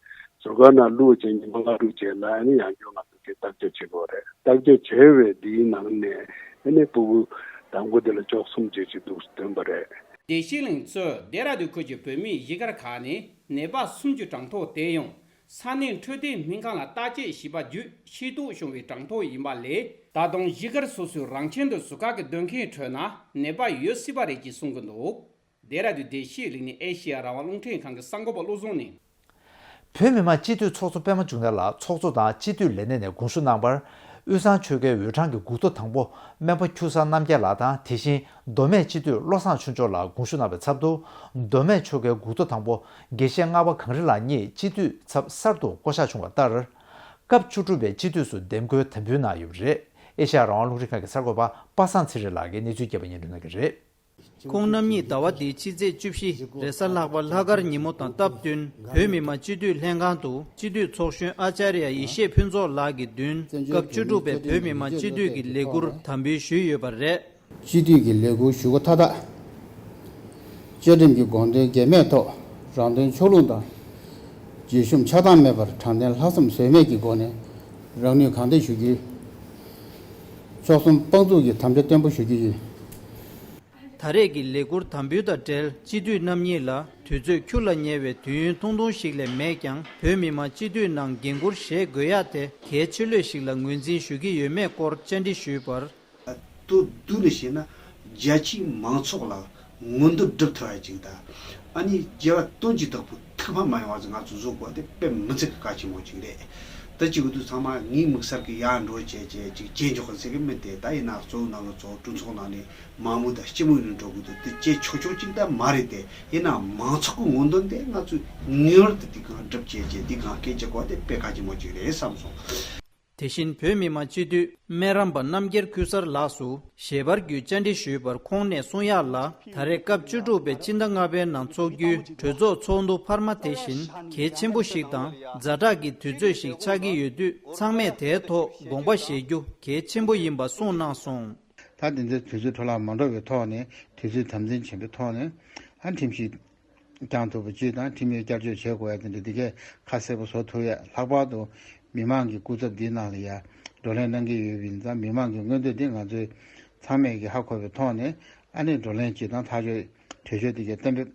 ཟུར་བཀག་ནང་བླུགས་རྗེས་ཉི་མ་ལྔ་དྲུག་རྗེས་ལ་ཨ་ནི་ཡང་བསྐྱར་ང་ཚོ་གིས་བརྟག་དཔྱད་བྱེད་དགོས་རེད། བརྟག་དཔྱད་བྱས་པའི་དེའི་ནང་ནས་ཨ་ནི་སྤུ་གུ་དང་པོ་དེ་ལ་བཅུ་གསུམ་ཅིག་ཅིག་འདུག་ཐོན་པ་རེད། བདེ་སྐྱིད་གླིང་གཙོས་ལྡེ་ར་ལྡུན་ཁུལ་གྱི་བོད་མིའི་གཞིས་སྒར་ཁག་ནས་ནད་པ་སུམ་ཅུ་གྲངས་ཐོ་དེ་ཡང་ས་གནས་འཕྲོད་བསྟེན་སྨན་ཁང་ལ་བརྟག་དཔྱད་བྱས་པ་བརྒྱུད་ཤེས་རྟོགས་བྱུང་བའི་གྲངས་ཐོ་ཡིན་པ་ལས། ད་དུང་གཞིས་སྒར་སོ་སོའི་རང་ཁྱིམ་དུ་ཟུར་བཀག་གི་སྡོད་མཁན་ཁྲོད་ན་ནད་པ་ཡོད་སྲིད་པ་རེད་ཅེས་གསུང་གི་འདུག་ལྡེ་ར་ལྡུན་ལྡེ་ཤི་ཡའི་གླིང་ནས་ཨེ་ཤེ་ཡ་རང་དབང་རླུང་འཕྲིན་ཁང་གི་གསར་འགོད་པ་བློ་བཟང་ནས། བོད་མི་མང་སྤྱི་འཐུས་ཚོགས་གཙོ་པད་མ་འབྱུང་གནས་ལགས་ཚོགས་གཙོ་དང་སྤྱི་འཐུས་ལས་སྣེ་ནས་དགོངས་ཞུ་གནང་བར། དབུས་གཙང་ཆོལ་ཁའི་འོས་གྲངས་ཀྱི་འགུག་ཐོ་དང་པོ་སྨན་པ་ཁྱུ་གསར་རྣམ་རྒྱལ་ལགས་དང་། དེ་བཞིན་མདོ་སྨད་སྤྱི་འཐུས་བློ་བཟང་ཆོས་འབྱོར་ལགས་དགོངས་ཞུ་གནང་བའི་ཚབ་ཏུ། མདོ་སྨད་ཆོལ་ཁའི་འགུག་ཐོ་དང་པོ་དགེ་བཤེས་ལྔ་པ་གངས་རི་ལགས་གཉིས་སྤྱི་འཐུས་ཚབ་གསར་དུ་བསྐོ་གཞག་བྱུང་བ་ལྟར། སྐབས་བཅུ་དྲུག་པའི་སྤྱི་འཐུས་སུ་འདེམས་བསྐོའི་དམ་འབུལ་གནང་ཡོད་པ་རེད། ཨེ་ཤ་ཡ་རང་དབང་རླུང་འཕྲིན་ཁང་གི་གསར་འགོད་པ་པ་སངས་ཚེ་རིང་ལགས་ཀྱིས་གནས་ཚུལ་རྒྱས་པ་སྙན་སྒྲོན་གནང་གི་རེད། ཁོང་རྣམ་གཉིས་ཟླ་བ་འདིའི་ཕྱི་ཚེས་བཅུ་བཞི་རེས་གཟའ་ལྷག་པ་ལྷག་དཀར་ཉིན་མོ་དང་སྟབས་བསྟུན་བོད་མི་མང་སྤྱི་འཐུས་ལྷན་ཁང་དུ་སྤྱི་འཐུས་ཚོགས་གཞོན་ཨ་ཅཱརྱ་ཡེ་ཤེས་ཕུན་ཚོགས་ལགས་ཀྱི་མདུན་སྐབས་བཅུ་དྲུག་པའི་བོད་མི་མང་སྤྱི་འཐུས་ཀྱི་ལས་འཁུར་དམ་འབུལ་ཞུས་ཡོད་པ་རེད། སྤྱི་འཐུས་ཀྱི་ལས་འཁུར་ཞུ་སྒོ་མཐའ་དག་བཅའ་ཁྲིམས་ཀྱི་དགོངས་དོན་འགལ་མེད་ཐོག་རང་དོན་ཕྱོགས་ལྷུང་དང་། བརྗོད་གཞུང་ཆགས་སྡང་མེད་པར་དྲང་བདེན་ལྷག་བསམ་ཟོལ་མེད་ཀྱི་སྒོ་ནས་རང་ནུས་གང་ལྡན་ཞུ་རྒྱུ། མཆོག་གསུམ་དཔང་བཙུགས་ཀྱི་དམ་བཅའ་བརྟན་པོ་ཞུ་རྒྱུ་ཡིན། ད་རེས་ཀྱི་ལས་འཁུར་དམ་འབུལ་དང་འབྲེལ་སྤྱི་འཐུས་རྣམ་གཉིས་ལ་དུས་ཚོད་འཁྱུག་ལ་ཉེ་བའི་དུས་ཡུན་ཐུང་ཐུང་ཞིག་ལས་མེད་ཀྱང་། བོད་མི་མང་སྤྱི་འཐུས་ནང་འགན་འཁུར་བཞེས་དགོས་ཡ་དེ་གལ་ཆེ་ལོས་ཤིག་ལ་ངོས་འཛིན་ཞུ་གི་ཡོད་མེད་སྐོར་བཅར་འདྲི་ཞུས་པར། ཏུ་བསྡུས་ནས་བཤད་ན། རྒྱ་ཆེའི་མང་ཚོགས་ལ་མངོན་འདོད་སྒྲུབ་ཐུབ་ཡ་ཅིག་དང་། ཨ་ནི་རྒྱལ་བ་དོན་གྱི་བདག་པོ་ཐུགས་ཕམ་མ་ཡོང་བ་ཅིག་ང་ཚོ་བཟོ་དགོས་པ་དེ་དཔེ་མི་ཚེ་གི་གལ་ཆེན་པོ་ཅིག་རེད། ད་ཅིག་འུ་ཚོ་ཚང་མ་ངའི་དམིགས་བསལ་གྱི་ཡར་འགྲོ་བྱས་བྱས་ཅིག་བྱེད་འཇོག་གི་ཟེར་གི་མི་དེ། ད་ཡིན་ན་གཙོ་བོ་ནང་ལ་གཙོ་བོ་གྲོས་ཚོགས་ནང་ནས་མང་མོས་དང་སྤྱི་མོས་ནས་འགྲོ་དགོས་འདུག་དེ་བྱེད་ཆོག་ཆོག་ཅིག་ད་མ་རེད་དེ། ཡིན་ན་མང་ཚོགས་ཀྱི་མངོན་འདོད་དེ་ང་ཚོས་ངེས་པར་དུ་དེ་གང་སྒྲུབ་བྱས་བྱས་དེ་གང་སྐད་ཆ་གོ་དེ་དཔེ་གལ་ཆེན་པོ་ཅིག་རེད་བསམ་སོང་། དེ་བཞིན་བོད་མི་མང་སྤྱི་འཐུས་སྨན་རམས་པ་རྣམ་རྒྱལ་ཁུལ་གསར་ལགས་སུ་ཞལ་པར་བརྒྱུད་བཅར་འདྲི་ཞུས་པར། ཁོང་ནས་གསུང་ཡག་ལ། ད་རེས་སྐབས་བཅུ་དྲུག་པའི་སྤྱི་ཟླ་ལྔ་པའི་ནང་འཚོགས་རྒྱུའི་གྲོས་ཚོགས་ཚོགས་འདུ་འཕར་མ་དེ་བཞིན་གལ་ཆེན་པོ་ཞིག་དང་ཛ་དྲག་གི་དུས་ཚོད་ཞིག་ཆགས་ཀྱི་ཡོད་དུས། ཚང་མས་དེའི་ཐོག་དགོངས་པ་བཞེས་རྒྱུ་གལ་ཆེན་པོ་ཡིན་པ་གསུངས་གནང་སོང་། ད་དེ་ཚོའི་དུས་ཚོད་འཕྲོ་བརླག་མ་འགྲོ་བའི་ཐོག་ནས། དུས་ཚོད་དམ་འཛིན་ཆེན་པོའི་ཐོག་ནས་ཨ་ཁྲིམས་གཞི་བསྐྱང་ཐུབ་པ་བཅས་དང་། ཁྲིམས་ཡིག་བསྐྱར་བཅོས་བྱེད་དགོས་ཡ་དེ་འདྲ་དེ་གས་ཁ་གསལ་པོ་བཟོ་ཐུབ་ཡ། ལྷག་པར་དུ་མི་མང་གི་སྐུ་ཚབ་འདིའི་ནང་ལ་ཡ་བགྲོ་གླེང་གནང་གི་ཡོད་པ་ཡིན་ཙང་། མི་མང་གི་མངོན་འདོད་འདི་ང་ཚོས་ཚང་མས་ཀྱི་ཧ་གོ་བའི་ཐོག་ནས། ཨ་ནི་བགྲོ་གླེང་བྱེད་སྟངས་ཐག་གཅོད་གྲོས་ཆོད་དེ་གས་གཏན་འབེབས་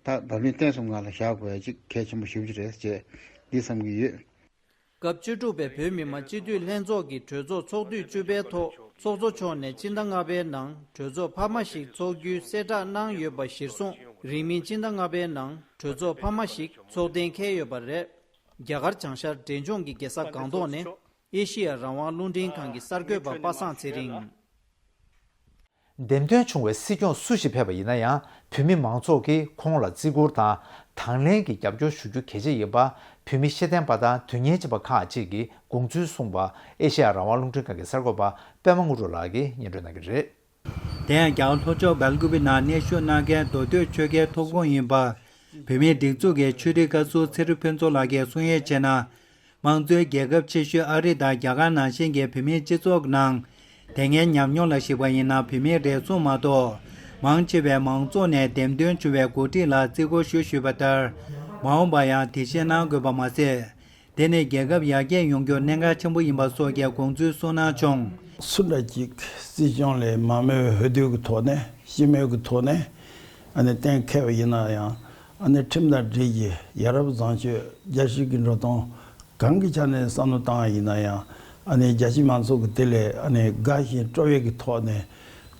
ད་བབ་བརླིང་བརྟན་གསུམ་ངང་ལ་བཞག་དགོས་ཡ་ཅིག་གལ་ཆེན་པོ་ཞེ་པོ་ཅིག་རེད་ཅེས་འདི་བསམ་གྱི་ཡོད། སྐབས་བཅུ་དྲུག་པའི་བོད་མི་མང་སྤྱི་འཐུས་ལྷན་ཚོགས་ཀྱི་གྲོས་ཚོགས་ཚོགས་དུས་བཅུ་པའི་ཐོག་ཚོགས་གཙོ་མཆོག་ནས་སྤྱི་ཟླ་ལྔ་པའི་ནང་གྲོས་ཚོགས་འཕར་མ་ཞིག་འཚོགས་རྒྱུའི་གསལ་བསྒྲགས་གནང་ཡོད་པ་གཞིར་བཟུང་། རིང་མིན་སྤྱི་ཟླ་ལྔ་པའི་ནང་གྲོས་ཚོགས་འཕར་མ་ཞིག་འཚོགས་གཏན་འཁེལ་ཡོད་པ་རེད། རྒྱ་གར་བྱང་ཤར་འབྲས་ལྗོངས་ཀྱི་རྒྱལ་ས་སྒང་ཏོག་ནས་ཨེ་ཤེ་ཡ་རང་དབང་རླུང་འཕྲིན་ཁང་གི་གསར་འགོད་པ་པ་སངས་ཚེ་རིང་། འདེམས་ཐོན་བྱུང་བའི་སྲིད་སྐྱོང་སུ་ཞིག་ཕེབས་པ་ཡིན་ན་ཡང་། བོད་མི་མང་ཚོགས་ཀྱིས་ཁོང་ལ་བརྩི་བཀུར་དང་དང་ལེན་གྱི་རྒྱབ་སྐྱོར་ཞུ་རྒྱུ་གལ་ཆེ་ཡིན་པ། བོད་མི་ཤེས་ལྡན་པ་དང་དོན་གཉེར་ཅན་པ་ཁག་ཅིག་གིས་དགོངས་ཚུལ་གསུངས་པ། ཨེ་ཤེ་ཡ་རང་དབང་རླུང་འཕྲིན་ཁང་གི་གསར་འགོད་པ་པད་མ་དངོས་གྲུབ་ལགས་ཀྱིས་སྙན་སྒྲོན་གནང་གི་རེད། དེ་ཡང་རྒྱ་གར་ལྷོ་ཕྱོགས་སྦེལ་ཀུ་པེ་ནང་གནས་བཞུགས་གནང་མཁན་མདོ་སྟོད་ཆོལ་ཁའི་ཐུགས་དགོངས་ཡིན་པ། བོད་མིའི་སྒྲིག་འཛུགས་ཀྱི་ཆོས་རིག་བཀའ་ཟུར་ཚེ་རིང་ཕུན་ཚོགས་ལགས་ཀྱིས་གསུང་ཡས་བྱས་ན། དམངས་གཙོའི་རྒྱལ་ཁབ་ཆེ་ཤོས་ཨ་རི་དང་རྒྱ་གར་ནང་བཞིན་གྱི་བོད་མིའི་སྤྱི་ཚོགས་ནང་། དེ་སྔའི་ཉམས་མྱོང་ལ་གཞིགས་པ་ཡིན་ན། བོད་མིའི་རེ་ཟུང་མ་གཏོགས་མང་ཆེ་བས་མང་ཚོགས་ནས་འདེམས་ཐོན་བྱུང་བའི་འགོ་ཁྲིད་ལ་བརྩི་བཀུར་ཞུ་ཞུས་པ་ལྟར། མ་འོངས་པར་ཡང་དེ་བཞིན་གནང་དགོས་པ་མ་ཟད། དེ་ནི་རྒྱལ་ཁབ་ཡར་རྒྱས་ཡོང་རྒྱུར་གནད་འགག་ཆེན་པོ་ཡིན་པ་སོགས་ཀྱི་དགོངས་ཚུལ་གསུངས་གནང་བྱུང་། སུ་འདྲ་ཅིག་སྲིད་སྐྱོང་ལས་མང་མོས་འོས་བསྡུ་གི་ཐོག་ནས། སྤྱི་མོས་ཀྱི་ཐོག་ནས་ཨ་ནི་གཏན་འཁེལ་བ་ཡིན་ན་ཡང་། ཨ་ནི་ཁྲིམས་དང་འགྲིག་གི་ཡ་རབས་བཟང་སྤྱོད་རྒྱལ་སྤྱི་གི་འགྲོ་སྟངས་གང་གི་ཆ་ནས་བསམ་བློ་བཏང་བ་ཡིན་ན་ཡང་། ཨ་ནི་རྒྱལ་སྤྱིའི་མང་ཚོགས་ཀྱི་དེ་ལས་ཨ་ནི་དགའ་ཞིང་སྤྲོ་བའི་གི་ཐོག་ནས།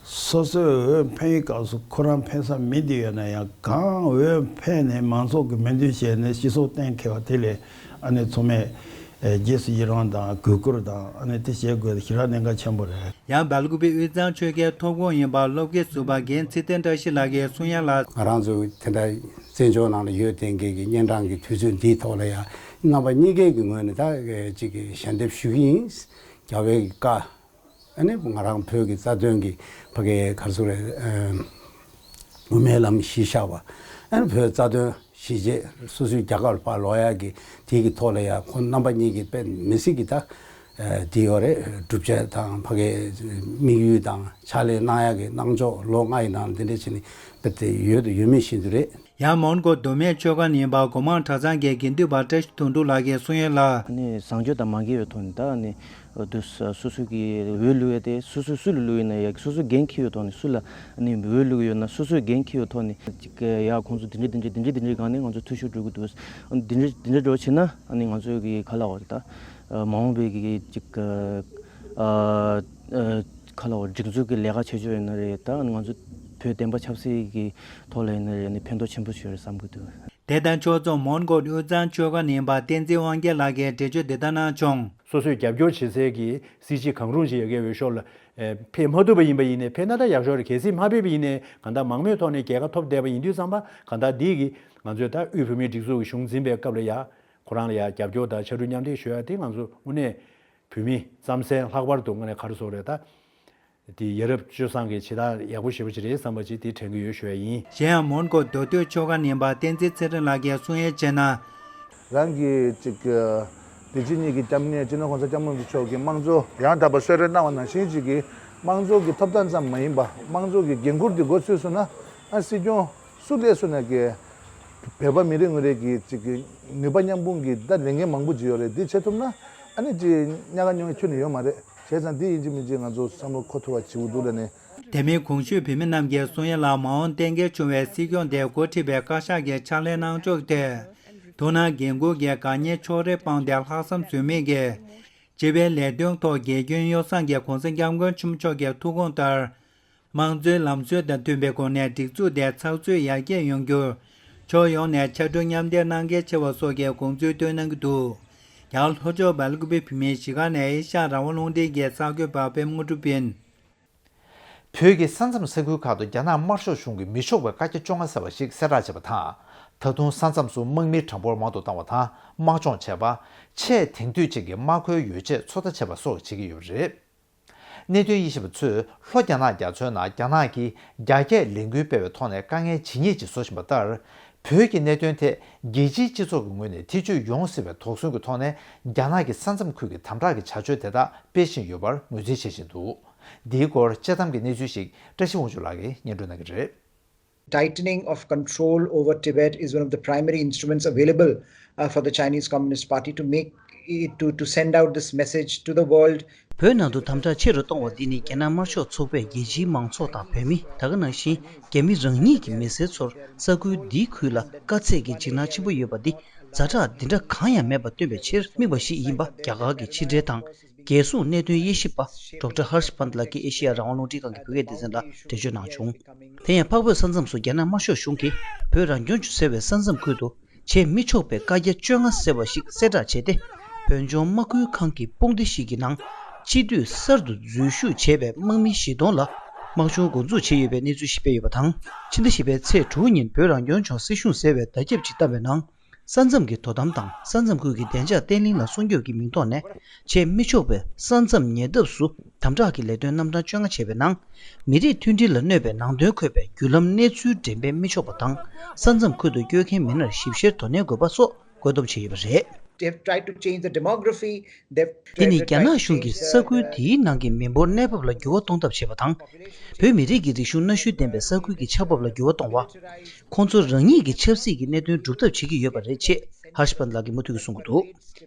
སོ་སོའི་འོས་འཕེན་ཡུལ་སྐབས་སུ་ཁོ་རང་འཕེན་ས་མི་འདི་ཡོད་ན་ཡང་། གང་འོས་འཕེན་ནས་མང་ཚོགས་ཀྱི་མོས་མཐུན་བྱས་ནས་སྤྱི་ཚོགས་གཏན་འཁེལ་བ་དེ་ལས་ཨ་ནི་ཚང་མས་རྗེས་སུ་ཡི་རང་དང་གུས་བཀུར་དང་། ཨ་ནི་དེ་བྱེད་དགོས་ཞེ་དྲག་གནད་འགག་ཆེན་པོ་རེད། ཡང་སྦེལ་ཀུ་པེ་དབུས་གཙང་ཆོལ་ཁའི་ཐུགས་དགོངས་ཡིན་པ་སློབ་དགེ་ཟུར་པ་རྒན་ཚེ་བརྟན་བཀྲ་ཤིས་ལགས་ཀྱིས་གསུང་ཡ་ལ། ང་རང་ཚོ་དེ་འདྲ་བཙན་བྱོལ་ནང་ལ་ཡོད་བསྡད་མཁན་གྱི་གཉན་འཕྲང་གི་དུས་ཚོད་འདིའི་ཐོག་ལ་ཡང་རྣམ་པ་གཉིས་ཀའི་གི་ངོས་ནས་ད་ཅིག་གི་ཞལ་འདེབས་ཞུ་གི་ཡིན། རྒྱལ་བའི་བཀའ། ཨ་ནི་ང་རང་བོད་ཀྱི་རྩ་དོན་གྱི་ཕ་གའི་ག་རེ་ཟེར་དགོས་རེད། ཨ། དབུ་མའི་ལམ་གཞི་བཞག་པ། ཨ་ནི་བོད་རྩ་དོན་གཞིས་བྱེས་སོ་སོའི་རྒྱ་གར་ཕར་ལོག་ཡག་གི་དེ་གི་ཐོག་ལ་ཡང་ཁོང་རྣམ་པ་གཉིས་ཀྱིས་དཔེ་མི་སྲིད་ཀྱི་ད་དེ་ཡོད་རེད། བསྒྲུབ་བྱ་དང་ཕ་གའི་དམིགས་ཡུལ་དང་ཕྱག་ལས་གནང་ཡག་གི་གནང་ཕྱོགས་ལོ་ལྔ་ཡི་ནང་འདི་འདྲ་བྱས་ནས་དཔེ་དེ་ཡོད་དང་ཡོད་མེད་བཞིན་དུ་རེད། ཡང་མོན་གྷོ་མདོ་སྨད་ཆོས་སྒར་ནས་ཡིན་པ་སྒོ་མང་གྲྭ་ཚང་གི་དགེ་འདུན་པ་བཀྲ་ཤིས་དོན་གྲུབ་ལགས་ཀྱིས་གསུང་ཡ་ལ། ཨ་ནི་བཟང་སྤྱོད་དང་མ་འགལ་བའི་ཐོག་ནས། ད་ཨ་ནི་དུ་སོ་སོ་གི་འོས་བླུག་ཡ་དེ་སོ་སོ་སུ་ལ་བླུག་ཡིན་ན་ཡང་། སོ་སོ་འགན་འཁྱེར་བའི་ཐོག་ནས། སུ་ལ་ཨ་ནི་འོས་བླུག་ཡོད་ན་སོ་སོས་འགན་འཁྱེར་བའི་ཐོག་ནས་ཅིག་ཡ་ཁོང་ཚོ་འདི་འདྲ་འདི་འདྲ་འདི་འདྲ་འདི་འདྲའི་སྒང་ནས་ང་ཚོ་འཐུས་ཤོར་འགྲོ་གི་འདུག། ཨ་ནི་འདི་འདྲ་འདི་འདྲ་འགྲོ་བྱེད་ན། ཨ་ནི་ང་ཚོ་གི་ག་ལབ་དགོས་རེད། ད་མ་འོངས་པའི་གི་ཅིག་ཨ་ཨ་ག་ལབ་དགོས་རེད། སྒྲིག་འཛུགས་ཀྱི་ལས་ཀ་བྱེད་ཕྱོགས་ཡིན་ན་རེད། ད་ང་ཚོ་ བོད་བདེན་པ་ཆབ་སྲིད་ཀྱི་ཐོག་ལ་ཡིན་ན་རེད། ནི་ཕན་ཐོགས་ཆེན་པོ་ཞིག་ཡོད་རེད་བསམ་གྱི་འདུག། དེ་དང་ཕྱོགས་མཚུངས་མོན་གྷོ་དབུས་གཙང་ཆོལ་ཁ་གླིང་པ་བསྟན་འཛིན་དབང་རྒྱལ་ལགས་ཀྱིས་འགྲེལ་བརྗོད་འདི་ལྟར་གནང་བྱུང་། སོ་སོས་རྒྱབ་སྐྱོར་བྱེད་སའི་གི་སྲིད་སྤྱི་གང་རུང་ཞིག་ཡ་གི་འོས་ཤོག་ལ་ཨེ་ཕེབས་མ་ཐུབ་པ་ཡིན་པ་ཡིན་ནའི། ཕེབས་ན་ད་ཡག་ཤོས་རེད། གལ་སྲིད་མ་ཕེབས་པ་ཡིན་ནའི་གང་ལྟར་མང་མོས་ཐོག་ནས་རྒྱལ་ཁ་ཐོབ་བསྡད་པ་ཡིན་དུས་ཙམ་པ། གང་ལྟར་འདི་གི་ང་ཚོས་ད་དབུས་བོད་མིའི་སྒྲིག་འཛུགས་ཀྱི་གཞུང་འཛིན་པའི་སྐབས་ལ་ཡ་ཁོ་རང་ལ་ཡ་རྒྱབ་སྐྱོར་དང་ཕྱར་གྲུ་མཉམ་འདེགས་ཞུ་ཡ་དེ་ང་ཚོ་དངོས་གནས་བོད་མི་རྩམ་ཟན་ལྷག་པར་དུ་དངོས་གནས་ག་རེ་ཟེར་དགོས་རེད། ད་དེ་ཡ་རབས་སྤྱོད་བཟང་གི་བྱེད་སྟངས་ཡག་པོ་ཞེ་པོ་ཅིག་རེད་བསམ་པ་ཅིག་དེ་དྲན་གྱི་ཡོད་ཞུ་ཡ་ཡིན། གཞན་ཡང་མོན་གྷོ་མདོ་སྟོད་ཆོལ་ཁ་གླིང་པ་བསྟན་འཛིན་ཚེ་རིང་ལགས་ཀྱིས་གསུང་ཡས་བྱས་ན། རང་གི་ཅིག་བདེ་སྐྱིད་གཉིས་ཀྱི་སྐྱབས་གནས་སྤྱི་ནོར་གོང་ས་སྐྱབས་མགོན་རིན་པོ་ཆེ་མཆོག་གིས་དམངས་གཙོ་ཡང་དག་པ་གསོལ་རས་གནང་བ་ནང་བཞིན་ཅིག་གིས་དམངས་གཙོ་གི་ཐོབ་ཐང་ཙམ་མ་ཡིན་པ། དམངས་གཙོ་གི་འགན་འཁུར་འདི་འགོ་ཚུགས་སོང་ན། ཨ་སྲིད་སྐྱོང་སུ་སླེབས་སོང་ན་གི་བོད་པ་མི་རེ་ངོ་རེ་གི་ཅིག་གི་ནུས་པ་མཉམ་སྤུངས་ཀྱི་ད་ལས་འགན་མང་པོ་ཅིག་ཡོད་རེད། འདི་བྱེད་ཐུབ་ན་ཨ་ནི་ཅིག་གཉའ་ག་སྨྱོ་ཁྱོན་ནས་ཡོད་མ་རེད། བྱས་ཙང་འདི་ཡིན་གཅིག་མིན་གཅིག་ང་ཚོ་བསམ་བློ་འཁོར་ཐུབ་པ་བྱེད་དགོས་འདུག་ལ་ནི། དེ་མིན་གོང་ཞུས་བོད་མི་རྣམས་ཀྱིས་གསུང་ཡ་ལ། མ་འོངས་གཏན་འཁེལ་བྱུང་བའི་སྲིད་སྐྱོང་དེ་འགོ་ཁྲིད་པའི་བཀའ་ཤག་གི་ཕྱག་ལས་གནང་ཕྱོགས་ཐད། ཐུགས་སྣང་འགན་འཁུར་གྱི་དགག་གཉེན་ཕྱོགས་རིས་སྤངས་ཏེ་ལྷག་བསམ་ཟོལ་མེད་ཀྱིས་སྤྱི་པའི་ལས་དོན་ཐོག་དགེ་སྐྱོན་ཡོ་བསྲང་གིས་གོང་ས་སྐྱབས་མགོན་ཆེན་པོ་མཆོག་གི་ཐུགས་དགོངས་ལྟར། དམངས་གཙོའི་ལམ་སྲོལ་དང་མཐུན་པའི་སྒོ་ནས་སྒྲིག་འཛུགས་དེ་ཚགས་ཚུད་ཡར་རྒྱས་ཡོང་རྒྱུར་ཕྱོགས་ཡོངས་ནས་ཕྱར་གྲུ་མཉམ་འདེགས་གནང་གལ་ཆེ་བ་སོགས་ཀྱི་དགོངས་ཚུལ་བཏོན་གནང་གི་འདུག། ཡང་ལྷོ་ཕྱོགས་སྦེལ་ཀུ་པེ་བོད་མིའི་གཞིས་ཁང་ནས་ཨེ་ཤ་ཡ་རང་དབང་རླུང་འཕྲིན་གྱི་གསར་འགོད་པ་པད་མ་དངོས་གྲུབ་ཡིན། བོད་ཀྱི་ས་མཚམས་ས་ཁུལ་ཁག་ཏུ་རྒྱ་ནག་དམར་ཤོག་གཞུང་གིས་མི་ཆོག་པའི་བཀའ་རྒྱ་བཅོ་ལྔ་ཟེར་བ་ཞིག་གསལ་བསྒྲགས་བྱས་པ་དང་། ད་དུང་ས་མཚམས་སུ་དམག་མིའི་གྲངས་འབོར་མང་དུ་བཏང་བ་དང་། དམག་སྦྱོང་བྱས་པ། ཆེས་དེང་དུས་ཅན་གྱི་དམག་མཁོའི་ཡོ་བྱད་ཚོད་ལྟ་བྱས་པ་སོགས་བྱེད་ཀྱི་ཡོད་པ་རེད། གནད་དོན་དབྱེ་ཞིབ་པ་ཚོས་ལྷོ་རྒྱ་ནག་རྒྱ་མཚོའི་ནང་རྒྱ་ནག་གིས་རྒྱ་སྐྱེད་ལས་འགུལ་སྤེལ་བའི་ཐོག་ནས་དཀའ་ངལ་ཇི་སྙེད་ཅིག་བཟོ་བཞིན་པ་ལྟར། བོད་ཀྱི་གནད་དོན་ཐད་རྒྱལ་སྤྱིའི་སྤྱི་ཚོགས་ཀྱི་ངོས་ནས་ཐེ་བྱུས་ཡོང་སྲིད་པའི་དོགས་ཟོན་གྱི་ཐོག་ནས་རྒྱ་ནག་གི་ས་མཚམས་ཁུལ་གྱི་དམ་དྲག་གི་བྱ་སྤྱོད་དེ་དག་སྤེལ་བཞིན་ཡོད་པར་ངོས་འཛིན་བྱེད་བཞིན་འདུག། འདིའི་སྐོར་དཔྱད་གཏམ་གྱི་གནས་ཚུལ་ཞིག་བཀྲ་ཤིས་དབང་ཕྱུག་ལགས་ཀྱིས་སྙན་སྒྲོན་གནང་གི་རེད། Tightening of control over Tibet is one of the primary instruments available uh, for the Chinese Communist Party to make it, to, to send out this message to the world. བོད་ནང་དུ་དམ་དྲག་ཆེ་རུ་གཏོང་བ་འདི་ནི་རྒྱ་ནག་དམར་ཤོག་ཚོགས་པས་རྒྱལ་སྤྱིའི་མང་ཚོགས་དང་བོད་མི། ད་ག་ནང་བཞིན་རྒྱ་མི་རང་ཉིད་ཀྱི་མི་སེར་ཚོར་ས་ཁུལ་འདིའི་ཁུལ་ལ་དཀའ་ཚེགས་ཀྱི་འཇིགས་སྣང་ཆེན་པོ་ཡོད་པ་འདི་ཛ་དྲག་འདི་འདྲ་གང་ཡང་མེད་པ་སྟོན་པའི་ཕྱིར་དམིགས་པ་ཞིག་ཡིན་པ་རྒྱ་གར་གྱི་ཕྱི་འབྲེལ་དང་རྒྱལ་སྲུང་གནད་དོན་དབྱེ་ཞིབ་པ་ཌོག་ཊར་ཧར་ཤ་པན་ལགས་ཀྱིས་ཨེ་ཤེ་ཡ་རང་དབང་རླུང་འཕྲིན་ཁང་གི་བོད་སྐད་སྡེ་ཚན་ལ་འགྲེལ་བརྗོད་གནང་བྱུང་། དེ་ཡང་འཕགས་བོད་ས་མཚམས་སུ་རྒྱ་ནག་དམར་ཤོག་གཞུང་གིས་བོད་རང་སྐྱོང་ལྗོངས་ཟེར་བའི་ས་མཚམས་ཁུལ་དུ་བྱེད་མི་ཆོག་པའི་བཀའ་རྒྱ་བཅོ་ལྔ་ཟེར་བ་ཞིག་གསལ་བསྒྲགས་བྱས་ཏེ། བོད་ལྗོངས་དམག་ཁུལ་ཁང་གི་དཔུང་སྡེ་ཞིག་གི་ནང་སྤྱི་འཐུས་གསར་དུ་འཛུལ་ཞུགས་བྱས་པའི་དམག་མི་བཞི་སྟོང་ལ་དམག་སྦྱོང་འགོ་འཛུགས་བྱས་ཡོད་པའི་གནས་ཚུལ་ཞིག་སྤེལ་ཡོད་པ་དང་། ཕྱི་ཟླ་བཞི་པའི་ཚེས་དྲུག་ཉིན་བོད་རང་སྐྱོང་ལྗོངས་སྲིད་གཞུང་ཟེར་བས་བརྡ་ཁྱབ་ཅིག་བཏང་བའི་ནང་། ས་མཚམས་ཀྱི་དོ་དམ་དང་ས་མཚམས་ཁུལ་གྱི་བདེ་འཇགས་བརྟན་ལྷིང་ལ་སྲུང་སྐྱོབ་ཀྱི་མིང་ཐོག་ནས་བྱེད་མི་ཆོག་པའི་ས་མཚམས་ཉེ་འདབས་སུ་དམ་དྲག་གི་ལས་དོན་རྣམ་གྲངས་བཅོ་ལྔ་བྱས་པའི་ནང་། མི་རིགས་མཐུན་སྒྲིལ་ལ་གནོད་པའི་ནང་དོན་འཁོད་པའི་བརྒྱུད་ལམ་གནས་ཚུལ་འགྲེམས་སྤེལ་མི་ཆོག་པ་དང་། ས་མཚམས་ཁུལ་དུ་སྐྱོད་མཁན་མི་སྣར་ཞིབ་བཤེར་དོ་ནན་དགོས་པ་སོགས་བཀོད་འདོམས་བྱས་ཡོད་པ་རེད། They've tried to change the demography. They've དེ་ནི་རྒྱ་ནག་གཞུང་གིས་ས་ཁུལ་དེའི་ནང་གི་མི་འབོར་གནས་བབ་ལ་འགྱུར་བ་གཏོང་ཐབས་བྱེད་པ་དང་། བོད་མི་རིགས་ཀྱི་རིག་གཞུང་གནའ་ཤུལ་ལྡན་པའི་ས་ཁུལ་གྱི་ཆགས་བབ་ལ་འགྱུར་བ་གཏོང་བ། ཁོང་ཚོ་རང་ཉིད་ཀྱི་ཆབ་སྲིད་ཀྱི་གནད་དོན་སྒྲུབ་ཐབས་བྱེད་ཀྱི་ཡོད་པ་རེད་ཅེས་ཧར་ཤ་པན་ལགས་ཀྱིས་མུ་མཐུད་ཀྱིས་གསུང་གི་འདུག།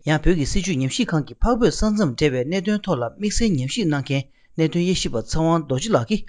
ཡང་བོད་ཀྱི་སྲིད་བྱུས་ཉམས་ཞིབ་ཁང་གི་འཕགས་བོད་ས་མཚམས་འབྲེལ་བའི་གནད་དོན་ཐོག་ལ་དམིགས་བསལ་ཉམས་ཞིབ་གནང་མཁན་གནད་དོན་དབྱེ་ཞིབ་པ་ཚེ་དབང་རྡོ་རྗེ་ལགས་ཀྱིས།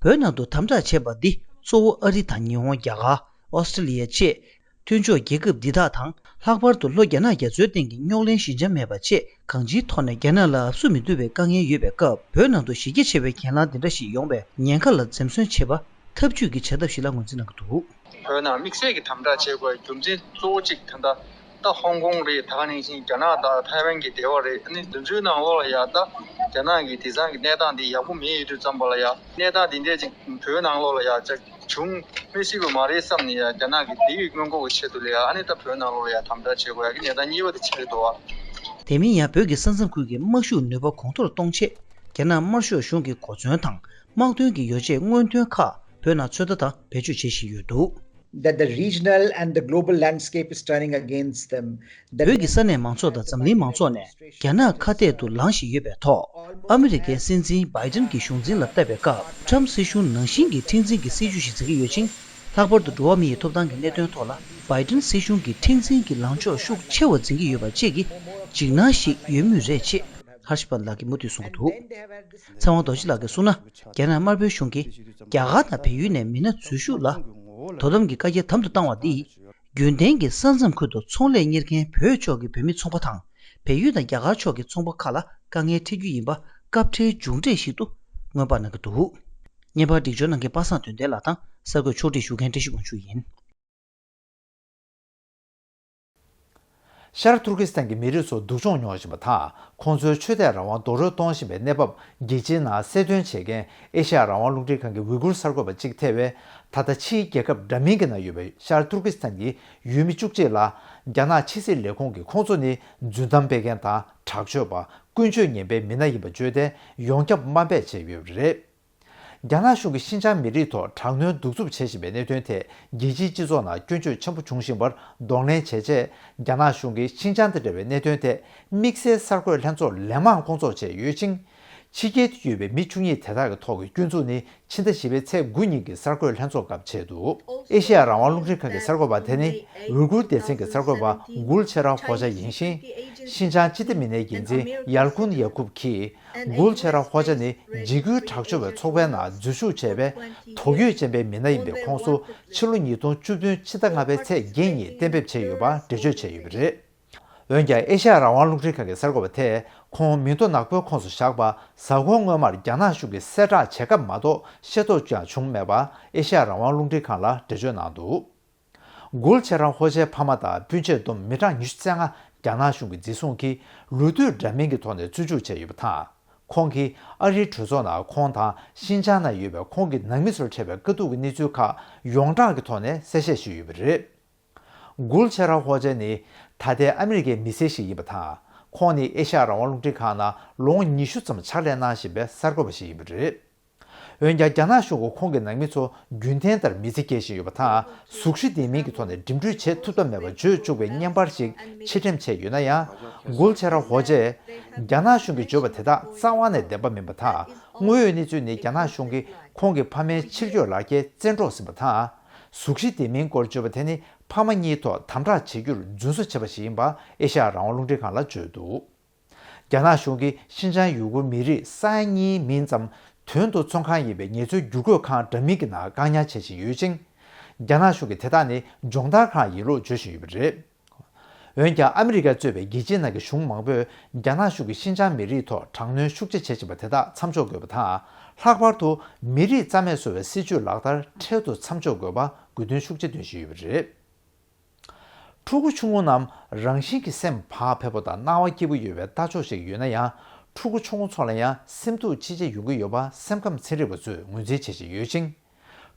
བོད་ནང་དུ་དམ་དྲག་བྱས་པ་འདི་གཙོ་བོ་ཨ་རི་དང་ཉི་ཧོང་། རྒྱ་གར། ཨོ་སི་ཀྲི་ལི་ཡ་བཅས་མཐུན་ཕྱོགས་རྒྱལ་ཁབ་འདི་དག་དང་། ལྷག་པར་དུ་ལྷོ་རྒྱ་ནག་རྒྱ་མཚོའི་སྟེང་གི་རྙོག་གླེང་ཞི་འཇམ་མེད་པ་བཅས་གང་ཅིའི་ཐོག་ནས་རྒྱ་ནག་ལ་ཨབ་སུ་མི་བཏུབ་པའི་དཀའ་ངལ་ཡོད་པའི་སྐབས། བོད་ནང་དུ་གཞི་རྒྱ་ཆེ་བའི་གྱེན་ལངས་འདི་འདྲ་ཞིག་ཡོང་བའི་ཉེན་ཁ་ལ་འཛེམ་ཟོན་བྱེད་པ་ཐབས་ཇུས་ཀྱི་བྱ་ཐབས་ཤིག་ལ་ངོས་འཛིན་གནང་གི་འདུག། བོད་ནང་དམིགས་བསལ་གྱི་དམ་དྲག་བྱེད་དགོས་པའི་རྒྱུ་མཚན་གཙོ་བོ་གཅིག་ད་ལྟ་ད་ཧོང་ཀོང་རེད། ད་ག་ནང་བཞིན་རྒྱ་ནག་དང་ཐའེ་ཝན་གྱི་འབྲེལ་བ་རེད། ཨ་ནི་འདི་ཚོའི་ནང་ལོགས་ལ་ཡ་ད་རྒྱ་ནག་གི་དེང་སང་གི་གནས་སྟངས་འདི་ཡག་པོ་མེད་ཡོད་དུས་ཙམ་པ་ལ་ཡ། གནས་སྟངས་འདི་འདྲས་ཅིག་བོད་ནང་ལོགས་ལ་ཡ་ཅིག་བྱུང་མི་སྲིད་པ་མ་རེད་བསམ་ནས་ཡ། རྒྱ་ནག་གི་དེ་ཡི་སྔོན་འགོག་གི་ཆེད་དུ་ལ་ཡ། ཨ་ནི་ད་བོད་ནང་ལོགས་ལ་ཡ་དམ་དྲག་བྱེད་དགོས་ཡ་གི་གནས་སྟངས་གཉིས་པ་དེ་ཆགས་ཀྱི་འདུག་བ། དེ་མིན་ཡང་བོད་ཀྱི་ས་མཚམས་ཁུལ་གྱི་དམག་ཤུགས་ནུས་པ་གོང་མཐོར་གཏོང་ཆེད། རྒྱ་ནག་དམར་ཤོག་གཞུང་གི་གོ་མཚོན་དང་དམག་དོན་གྱི་ཡོ་བྱད་སྔོན་ཐོན་ཁག་བོད་ནང་ཚོད་ལྟ་དང་བེད་སྤྱོད་བྱེད་བཞིན་ཡོད་འདུག། That the regional and the global landscape is turning against them. That བོད་ཀྱི་ས་གནས་མང་ཚོགས་དང་འཛམ་གླིང་མང་ཚོགས་ནས་རྒྱ་ནག་ཁ་གཏད་དུ་ལངས་བཞིན་ཡོད་པའི་ཐོག། ཨ་མི་རི་ཀའི་སྲིད་འཛིན་བྷའི་ཏིན་གྱི་གཞུང་འཛིན་ལ་བལྟས་པའི་སྐབས། ཊམ་སྲིད་གཞུང་ནང་བཞིན་གྱི་མཁྲེགས་འཛིན་གྱི་སྲིད་བྱུས་ཤིག་འཛིན་གྱི་ཡོད་ཅིང་། ལྷག་པར་དུ་འགྲོ་བ་མི་ཡི་ཐོབ་ཐང་གི་གནད་དོན་ཐོག་ལ་བྷའི་ཏིན་སྲིད་གཞུང་གིས་མཁྲེགས་འཛིན་གྱི་ལངས་ཕྱོགས་ཤུགས་ཆེ་བ་འཛིན་གྱི་ཡོད་པ་བཅས་ཀྱི་འཇིགས་སྣང་ཞིག་ཡོད་མུས་རེད་ཅེས་ཧར་ཤ་པན་ལགས་ཀྱིས་མུ་མཐུད་གསུང་གི་འདུག། ཚེ་དབང་རྡོ་རྗེ་ལགས་ཀྱིས་གསུངས་ན། རྒྱ་ནག་དམར་པོའི་གཞུང་གིས་རྒྱ་གར་དང་བལ་ཡུལ་ནས་མི་སྣ་འཛུལ་ཞུགས་ལ་དོ་དམ་གྱི་བཀའ་རྒྱ་དམ་དུ་བཏང་བ་འདིས། རྒྱུན་ལྡན་གྱི་ས་མཚམས་ཁུལ་དུ་ཚོང་ལས་གཉེར་མཁན་བོད་ཕྱོགས་ཀྱི་བོད་མི་ཚོང་པ་དང་། བལ་ཡུལ་དང་རྒྱ་གར་ཕྱོགས་ཀྱི་ཚོང་པ་ཁག་ལ་དཀའ་ངལ་འཕྲད་རྒྱུ་ཡིན་པ་སྐབས་འཕྲལ་མཇུག་འབྲས་ཤིག་ཏུ་སྔོན་དཔག་གནང་གི་འདུག། བརྙན་པར་སྒྲིག་སྦྱོར་གནང་མཁན་པ་སངས་དོན་ལྡན་ལགས་དང་གསར་འགོད་ཕྱོགས་སྒྲིག་ཞུ་མཁན་བཀྲ་ཤིས་དབང་ཕྱུག་ཡིན། ཤར་ཏུར་ཀི་སི་ཐན་གྱི་མི་རིགས་ཚོ་སྡུག་སྦྱོང་མྱོང་བཞིན་པ་དང་། ཁོང་ཚོའི་ཆོས་དད་རང་དབང་རྡོག་རོལ་གཏོང་བཞིན་པའི་གནས་བབ་རྒྱལ་སྤྱིའི་ནང་གསལ་སྟོན་བྱེད་མཁན་ཨེ་ཤ་ཡ་རང་དབང་རླུང་འཕྲིན་ཁང་གི་ཝི་གུར་གསར་འགོད་པ་གཅིག་ཐེ་བས། ད་ལྟ་ཕྱིའི་རྒྱལ་ཁབ་འདྲ་མིན་གྱི་ནང་ཡོད་པའི་ཤར་ཏུར་ཀི་སི་ཐན་གྱི་ཡུལ་མི་བཅུ་གཅིག་ལ། རྒྱ་ནག་ཕྱི་སྲིད་ལས་ཁུངས་ཀྱིས་ཁོང་ཚོ་ནི་རྫུན་གཏམ་སྤེལ་མཁན་དང་དྲག་སྤྱོད་པ། ཀུན་སྤྱོད་ངན་པའི་མི་སྣ་ཡིན་པ་བརྗོད་དེ་ཡོངས་ཁྱབ་དམའ་འབེབས་བྱས་ཡོད་པ་རེད། རྒྱ་ནག་གཞུང་གིས་ཤིན་ཅང་མི་རིགས་ཐོག་དྲག་གནོན་གདུག་རྩུབ་བྱེད་བཞིན་པའི་གནད་དོན་ཐད་རྒྱལ་སྤྱིའི་སྤྱི་ཚོགས་ནང་སྐྱོན་བརྗོད་ཆེན་པོ་བྱུང་བཞིན་པར་གདོང་ལེན་བྱས་རྗེས། རྒྱ་ནག་གཞུང་གིས་ཤིན་ཅང་དང་འབྲེལ་བའི་གནད་དོན་ཐད་དམིགས་བསལ་གསར་འགོད་ལྷན་ཚོགས་ལན་མང་སྐོང་ཚོགས་བྱས་ཡོད་ཅིང་། ཕྱི་རྒྱལ་དུ་ཡོད་པའི་མི་བཅུ་གཉིས་དེ་དག་གི་ཐོག་གི་སྐྱོན་འཛུགས་ནི་ཕྱི་ཟླ་བཞི་པའི་ཚེས་དགུ་ཉིན་གྱི་གསར་འགོད་ལྷན་ཚོགས་སྐབས་བྱས་འདུག་ཨེ་ཤེ་ཡ་རང་དབང་རླུང་འཕྲིན་ཁང་གི་གསར་འགོད་པ་དེ་ནི་ཝི་གུར་སྡེ་ཚན་གྱི་གསར་འགོད་པ་གུལ་ཆེ་ར་ཧོ་ཇ་ཡིན་ཞིང་། ཤིན་ཅང་སྤྱི་བདེ་མི་སྣའི་འགན་འཛིན་ཡལ་ཁུན་ཡ་ཁུབ་ཀྱིས། གུལ་ཆེ་ར་ཧོ་ཇ་ནི་འཇིགས་སྐུལ་དྲག་སྤྱོད་པའི་ཚོགས་པའི་ནང་འཛུལ་ཞུགས་བྱས་པའི་དོགས་ཡོད་ཅན་པའི་མི་སྣ་ཡིན་པའི་ཁོངས་སུ་ཕྱི་ལོ་ཉིས་སྟོང་བཅུ་བདུན་ཕྱི་ཟླ་ལྔ་པའི་ཚེས་བརྒྱད་ཉིན་གཏན་འབེབས་བྱས་ཡོད་པ་འགྲེལ་བརྗོད་བྱས་ཡོད་པ་རེད། འོན་ཀྱང་ཨེ་ཤ་ཡ་རང་དབང་རླུང་འཕྲིན་ཁང་གི་གསར་འགོད་པ་དེས་ཁོང་མིང་ཐོ་ནག་པོའི་ཁོངས་སུ་བཞག་པ། གཟའ་འཁོར་སྔོན་མར་རྒྱ་ནག་གཞུང་གིས་གསལ་བསྒྲགས་བྱེད་སྐབས་མ་གཏོགས་ཤེས་རྟོགས་ཀྱང་བྱུང་མེད་པ་ཨེ་ཤ་ཡ་རང་དབང་རླུང་འཕྲིན་ཁང་ལ་འགྲེལ་བརྗོད་གནང་འདུག་གུལ་ཆེ་ར་ཧོ་ཇའི་ཕ་མ་དང་སྤུན་མཆེད་བསྡོམས་མི་གྲངས་ཉི་ཤུ་རྩ་ལྔ་རྒྱ་ནག་གཞུང་གིས་འཛིན་བཟུང་གིས་ལོ་དུས་འདྲ་མིན་གྱི་ཐོག་ནས་བཙོན་འཇུག་བྱས་ཡོད་པ་དང་། ཁོང་གིས་ཨ་རིའི་གྲོས་ཚོགས་ནང་ཁོང་དང་ཤིན་ཅང་ན་ཡོད་པའི་ཁོང་གི་ནང་མི་ཚོར་འཕྲད་པའི་དཀའ་སྡུག་གི་གནས་ཚུལ་ཁག་ཡོངས་གྲགས་ཀྱི་ཐོག་ནས་གསལ་བཤད་ཞུས་ཡོད་པ་རེད། གུལ་ཆེ་ར་ཧོ་ཇེ་ནི་ད་ལྟའི་ཨ་མི་རི་ཀའི་མི་སེར་ཞིག་ཡིན་པ་དང་། ཁོང་ནི་ཨེ་ཤ་ཡ་རང་དབང་རླུང་འཕྲིན་ཁང་ནང་ལོ་ངོ་ཉི་ཤུ་ཙམ་ཕྱག་ལས་གནང་བཞིན་པའི་གསར་འགོད་པ་ཞིག་ཡིན་པ་རེད། འོན་ཀྱང་རྒྱ་ནག་གཞུང་གིས་ཁོང་གི་ནང་མི་ཚོ་རྒྱུན་ལྡན་ལྟར་མི་ཚེ་སྐྱེལ་བཞིན་ཡོད་པ་དང་། གཟུགས་གཞི་ལྡན་མིན་གྱི་ཐོག་ནས་འགྲིམ་འགྲུལ་བྱེད་ཐུབ་ཐབས་མེད་པར་བརྗོད་བཅུག་པའི་བརྙན་པར་ཞིག་ཕྱིར་འགྲེམས་བྱས་ཡོད་ན་ཡང་། གུལ་ཆེ་ར་ཧོ་ཇེས་རྒྱ་ནག་གཞུང་གིས་བརྗོད་པ་དེ་དག་རྩ་བ་ནས་བདེན་པ་མིན་པ་དང་། དངོས་ཡོད་གནས་ཚུལ་ནི་རྒྱ་ནག་གཞུང་གིས་ཁོང་གི་ཕ་མའི་ཕྱིར་སྐྱོད་ལག་འཁྱེར་བཙན་འཕྲོག་ཟིན་པ་དང་། གཟུགས་གཞི་ལྡན་མིན་སྐོར་བརྗོད་པ་དེ་ནི་ཕ་མ་གཉིས་ཐོག་དམ་དྲག་བྱེད་རྒྱུར་རྫུན་བཟོ་བྱས་པ་ཞིག་ཡིན་པ་ཨེ་ཤ་ཡ་རང་དབང་རླུང་འཕྲིན་ཁང་ལ་བརྗོད་འདུག་རྒྱ་ནག་གཞུང་གིས་ཤིན་ཅང་ཡུ་གུར་མི་རིགས་ས་ཡ་གཉིས་མིན་ཙམ་དོན་དུ་བཙོན་ཁང་ཡིན་པའི་ངལ་རྩོལ་བསྒྱུར་བཀོད་ཁང་འདྲ་མིན་གྱི་ནང་བཀག་ཉར་བྱེད་བཞིན་ཡོད་ཅིང་། རྒྱ་ནག་གཞུང་གིས་དེ་དག་ནི་སྦྱོང་བརྡར་ཁང་ཡིན་ལུགས་བརྗོད་བཞིན་ཡོད་པ་རེད། འོན་ཀྱང་ཨ་མི་རི་ཀ་གཙོས་པའི་རྒྱལ་སྤྱིའི་ནང་གི་གཞུང་མང་པོས་རྒྱ་ནག་གཞུང་གིས་ཤིན་ཅང་མི་རིགས་ཐོག་དྲག་གནོན་ཤུགས་ཆེ་བྱེད་བཞིན་པ་དེ་དག་མཚམས་འཇོག་དགོས་པ་དང་། ལྷག་པར་དུ་མི་རིགས་རྩ་མེད་བཟོ་བའི་སྲིད་བྱུས་ལག་བསྟར་འཕྲལ་དུ་མཚམས་འཇོག་དགོས་པ་དགོས་འདུན་ཤུགས་ཆེ་འདོན་བཞིན་ཡོད་པ་རེད། ཕྲུ་གུ་ཆུང་ངུ་རྣམས་རང་བཞིན་གྱིས་སེམས་བག་ཕེབས་པོ་དང་སྣང་བ་སྐྱིད་པོ་ཡོད་པའི་ལྟ་ཕྱོགས་ཤིག་ཡོད་ན་ཡང་། ཕྲུ་གུ་ཆུང་ངུ་ཚོ་ལ་ཡང་སེམས་སྡུག་ཅི་ཆེ་ཡོང་གི་ཡོད་པ་སེམས་ཁམས་ཚན་རིག་པ་ཚོས་ངོས་འཛིན་བྱེད་བཞིན་ཡོད་ཅིང་།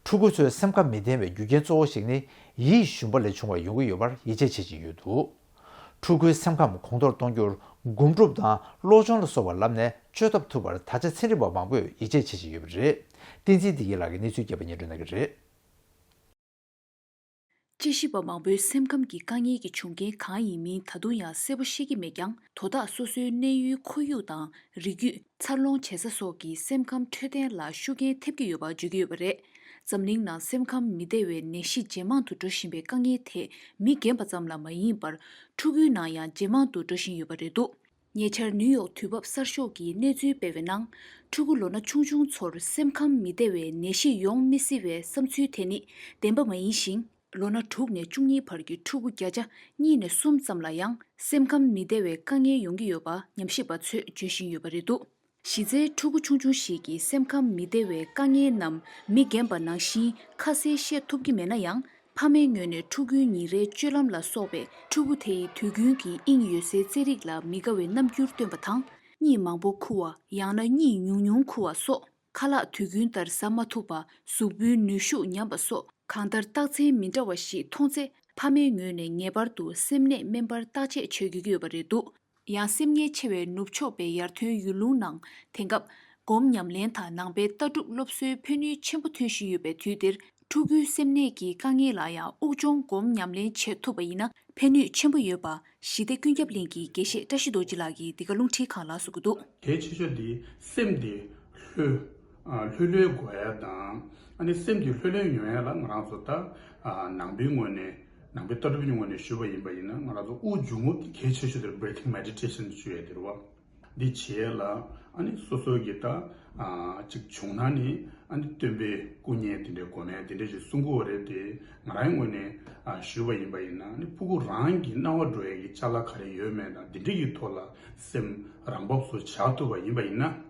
ཕྲུ་གུ་ཚོའི་སེམས་ཁམས་མི་བརྟན་པའི་རྒྱུ་རྐྱེན་གཙོ་བོ་ཞིག་ནི་ཡིད་ཞུམ་པ་ལས་བྱུང་བ་ཡོང་གི་ཡོད་པར་ཡིད་ཆེས་བྱེད་ཀྱི་ཡོད་འདུག་ཕྲུ་གུའི་སེམས་ཁམས་གོང་མཐོར་གཏོང་རྒྱུར་སྒོམ་སྒྲུབ་དང་བློ་སྦྱོང་ལ་སོགས་པ་ལམ་ནས་བཅོས་ཐབས་ཐུབ་པར་ད་ཆ་ཚན་རིག་པ་མང་པོས་ཡིད་ཆེས་བྱེད་བཞིན་ཡོད་པ་རེད། བསྟན་འཛིན་བདེ་སྐྱིད་ལགས་ཀྱིས་གནས་ཚུལ་རྒྱས་པ་སྙན་སྒྲོན་གནང་གི་རེད། དཔྱད་ཞིབ་པ་མང་པོས་སེམས་ཁམས་ཀྱི་དཀའ་ངལ་གྱི་བྱུང་རྐྱེན་གང་ཡིན་མིན་ད་དུང་ཡང་གསལ་པོ་ཤེས་ཀྱི་མེད་ཀྱང་། དོ་བདག་སོ་སོའི་གནས་ཡུལ་ཁོར་ཡུག་དང་། རིགས་རྒྱུད། འཚར་ལོངས་བྱེད་ས་སོགས་ཀྱིས་སེམས་ཁམས་འཕྲོད་བསྟེན་ལ་ཤུགས་རྐྱེན་ཐེབས་ཀྱི་ཡོད་པ་བརྗོད་ཀྱི་ཡོད་པ་རེད། འཛམ་གླིང་ནང་སེམས་ཁམས་མི་བདེ་བའི་ནད་གཞི་ཇེ་མང་དུ་འགྲོ་བཞིན་པའི་དཀའ་ངལ་དེ་མི་རྒན་པ་ཙམ་ལ་མ་ཡིན་པར་ཕྲུ་གུའི་ནང་ཡང་ཇེ་མང་དུ་འགྲོ་བཞིན་ཡོད་པ་རེད་འདུག་ཉེ་ཆར་ནིའུ་ཡོག་དུས་བབ་གསར་ཤོག་གིས་གནས་ཚུལ་སྤེལ་བའི་ནང་། ཕྲུ་གུ་ལོ་ན་ཆུང་ཆུང་ཚོར་སེམས་ཁམས་མི་བདེ་བའི་ནད་གཞི་ཡོང་མི་སྲིད་པའི་བསམ་ཚུལ་དེ་ནི་བདེན་པ་མ་ཡིན་ཞིང་། ལོ་ན་དྲུག་ནས་བཅུ་གཉིས་བར་གྱི་ཕྲུ་གུ་བརྒྱ་ཆ་གཉིས་ནས་གསུམ་ཙམ་ལ་ཡང་སེམས་ཁམས་མི་བདེ་བའི་དཀའ་ངལ་ཡོང་གི་ཡོད་པ་ཉམས་ཞིབ་པ་ཚོས་བརྗོད་བཞིན་ཡོད་པ་རེད་འདུག་གཞི་རྩའི་ཕྲུ་གུ་ཆུང་ཆུང་ཞིག་གི་སེམས་ཁམས་མི་བདེ་བའི་དཀའ་ངལ་རྣམས་མི་རྒན་པ་ནང་བཞིན་ཁ་གསལ་བཤད་ཐུབ་ཀྱི་མེད་ན་ཡང་། ཕ་མའི་ངོས་ནས་ཕྲུ་གུའི་ཉིན་རེའི་སྤྱོད་ལམ་ལ་སོགས་པས་ཕྲུ་གུ་དེ་ཡི་དུས་རྒྱུན་གྱི་དབྱིངས་ཡོད་སའི་རྩེད་རིགས་ལ་མི་དགའ་བའི་རྣམ་འགྱུར་སྟོན་པ་དང་། གཉིད་མང་པོ་ཁུག་པ། ཡང་ན་གཉིད་ཉུང་ཉུང་ཁུག་པ་སོགས། ཁ་ལག་དུས་རྒྱུན་ལྟར་ཟ་མ་ཐུབ་པ། གཟུགས་པོའི་ནུས་ཤུགས་ཉམས་པ་སོགས་གང་ལྟར་རྟགས་མཚན་མི་འདྲ་བ་ཞིག་མཐོང་ཚེ། ཕ་མའི་ངོས་ནས་ངེས་པར་དུ་སེམས་ནད་སྨན་པར་བརྟག་དཔྱད་བྱེད་དགོས་ཀྱི་ཡོད་པ་རེད་འདུག་ཡང་སེམས་ངལ་ཆེ་བའི་ནུབ་ཕྱོགས་པའི་ཡར་ཐོན་ཡུལ་ལུང་ནང་དེང་སྐབས་སྒོམ་ཉམས་ལེན་དང་ནང་པའི་ལྟ་གྲུབ་སློབ་གསོའི་ཕན་ནུས་ཆེན་པོ་ཐོན་བཞིན་ཡོད་པའི་དུས་འདིར། ཕྲུ་གུའི་སེམས་ནད་ཀྱི་དཀའ་ངལ་ལ་ཡང་དབུགས་སྦྱོང་སྒོམ་ཉམས་ལེན་བྱེད་ཐུབ་པ་ཡིན་ན་ཕན་ནུས་ཆེན་པོ་ཡོད་པ། ཞི་བདེ་ཀུན་ཁྱབ་གླིང་གི་དགེ་བཤེས་བཀྲ་ཤིས་རྡོ་རྗེ་ལགས་ཀྱིས་འདི་ག་རླུང་འཕྲིན་ཁང་ལ་གསུངས་ཀྱི་འདུག་གལ་ཆེ་ཤོས་དེ་སེམས་དེ་ལྷོད། ཨ། ལྷོད་ལྷོད་དགོས་ཡ་དང་། ཨ་ནི་སེམས་དེ་ལྷོད་ལྷོད་ཡོང་ཡ་ལ་ང་རང་ཚོ་ད། ཨ། ནང་པའི་ངོས་ནས། ནང་པའི་ལྟ་གྲུབ་ཀྱི་ངོས་ནས་ཞུས་པ་ཡིན་པ་ཡིན་ན་ང་རང་ཚོ་དབུགས་འབྱུང་རྔུབ་དེ་གལ་ཆེ་ཤོས་དེ་breathing meditation ཞུ་ཡ་དེ་རེད་བ། འདི་བྱེད་ཡ་ལ་ཨ་ནི་སོ་སོ་གི་ད། ཨ། ཅིག་བྱུང་ན་ནི་ཨ་ནི་སྟོན་པའི་སྐུ་བརྙན་དེ་འདྲའི་སྒོམ་ཡ་དེ་འདྲ་ཞིག་གསུང་གི་ཡོད་རེད་དེ། ང་རང་ངོས་ནས། ཨ། ཞུས་པ་ཡིན་པ་ཡིན་ན་ཨ་ནི་ཕྲུ་གུ་རང་གི་སྣང་བ་འགྲོ་ཡ་གི་ཅ་ལག་ག་རེ་ཡོད་མེད་དང་དེ་འདྲ་གི་ཐོག་ལ་སེམས་རང་བབས་སུ་བཞག་ཐུབ་པ་ཡིན་པ་ཡིན་ན།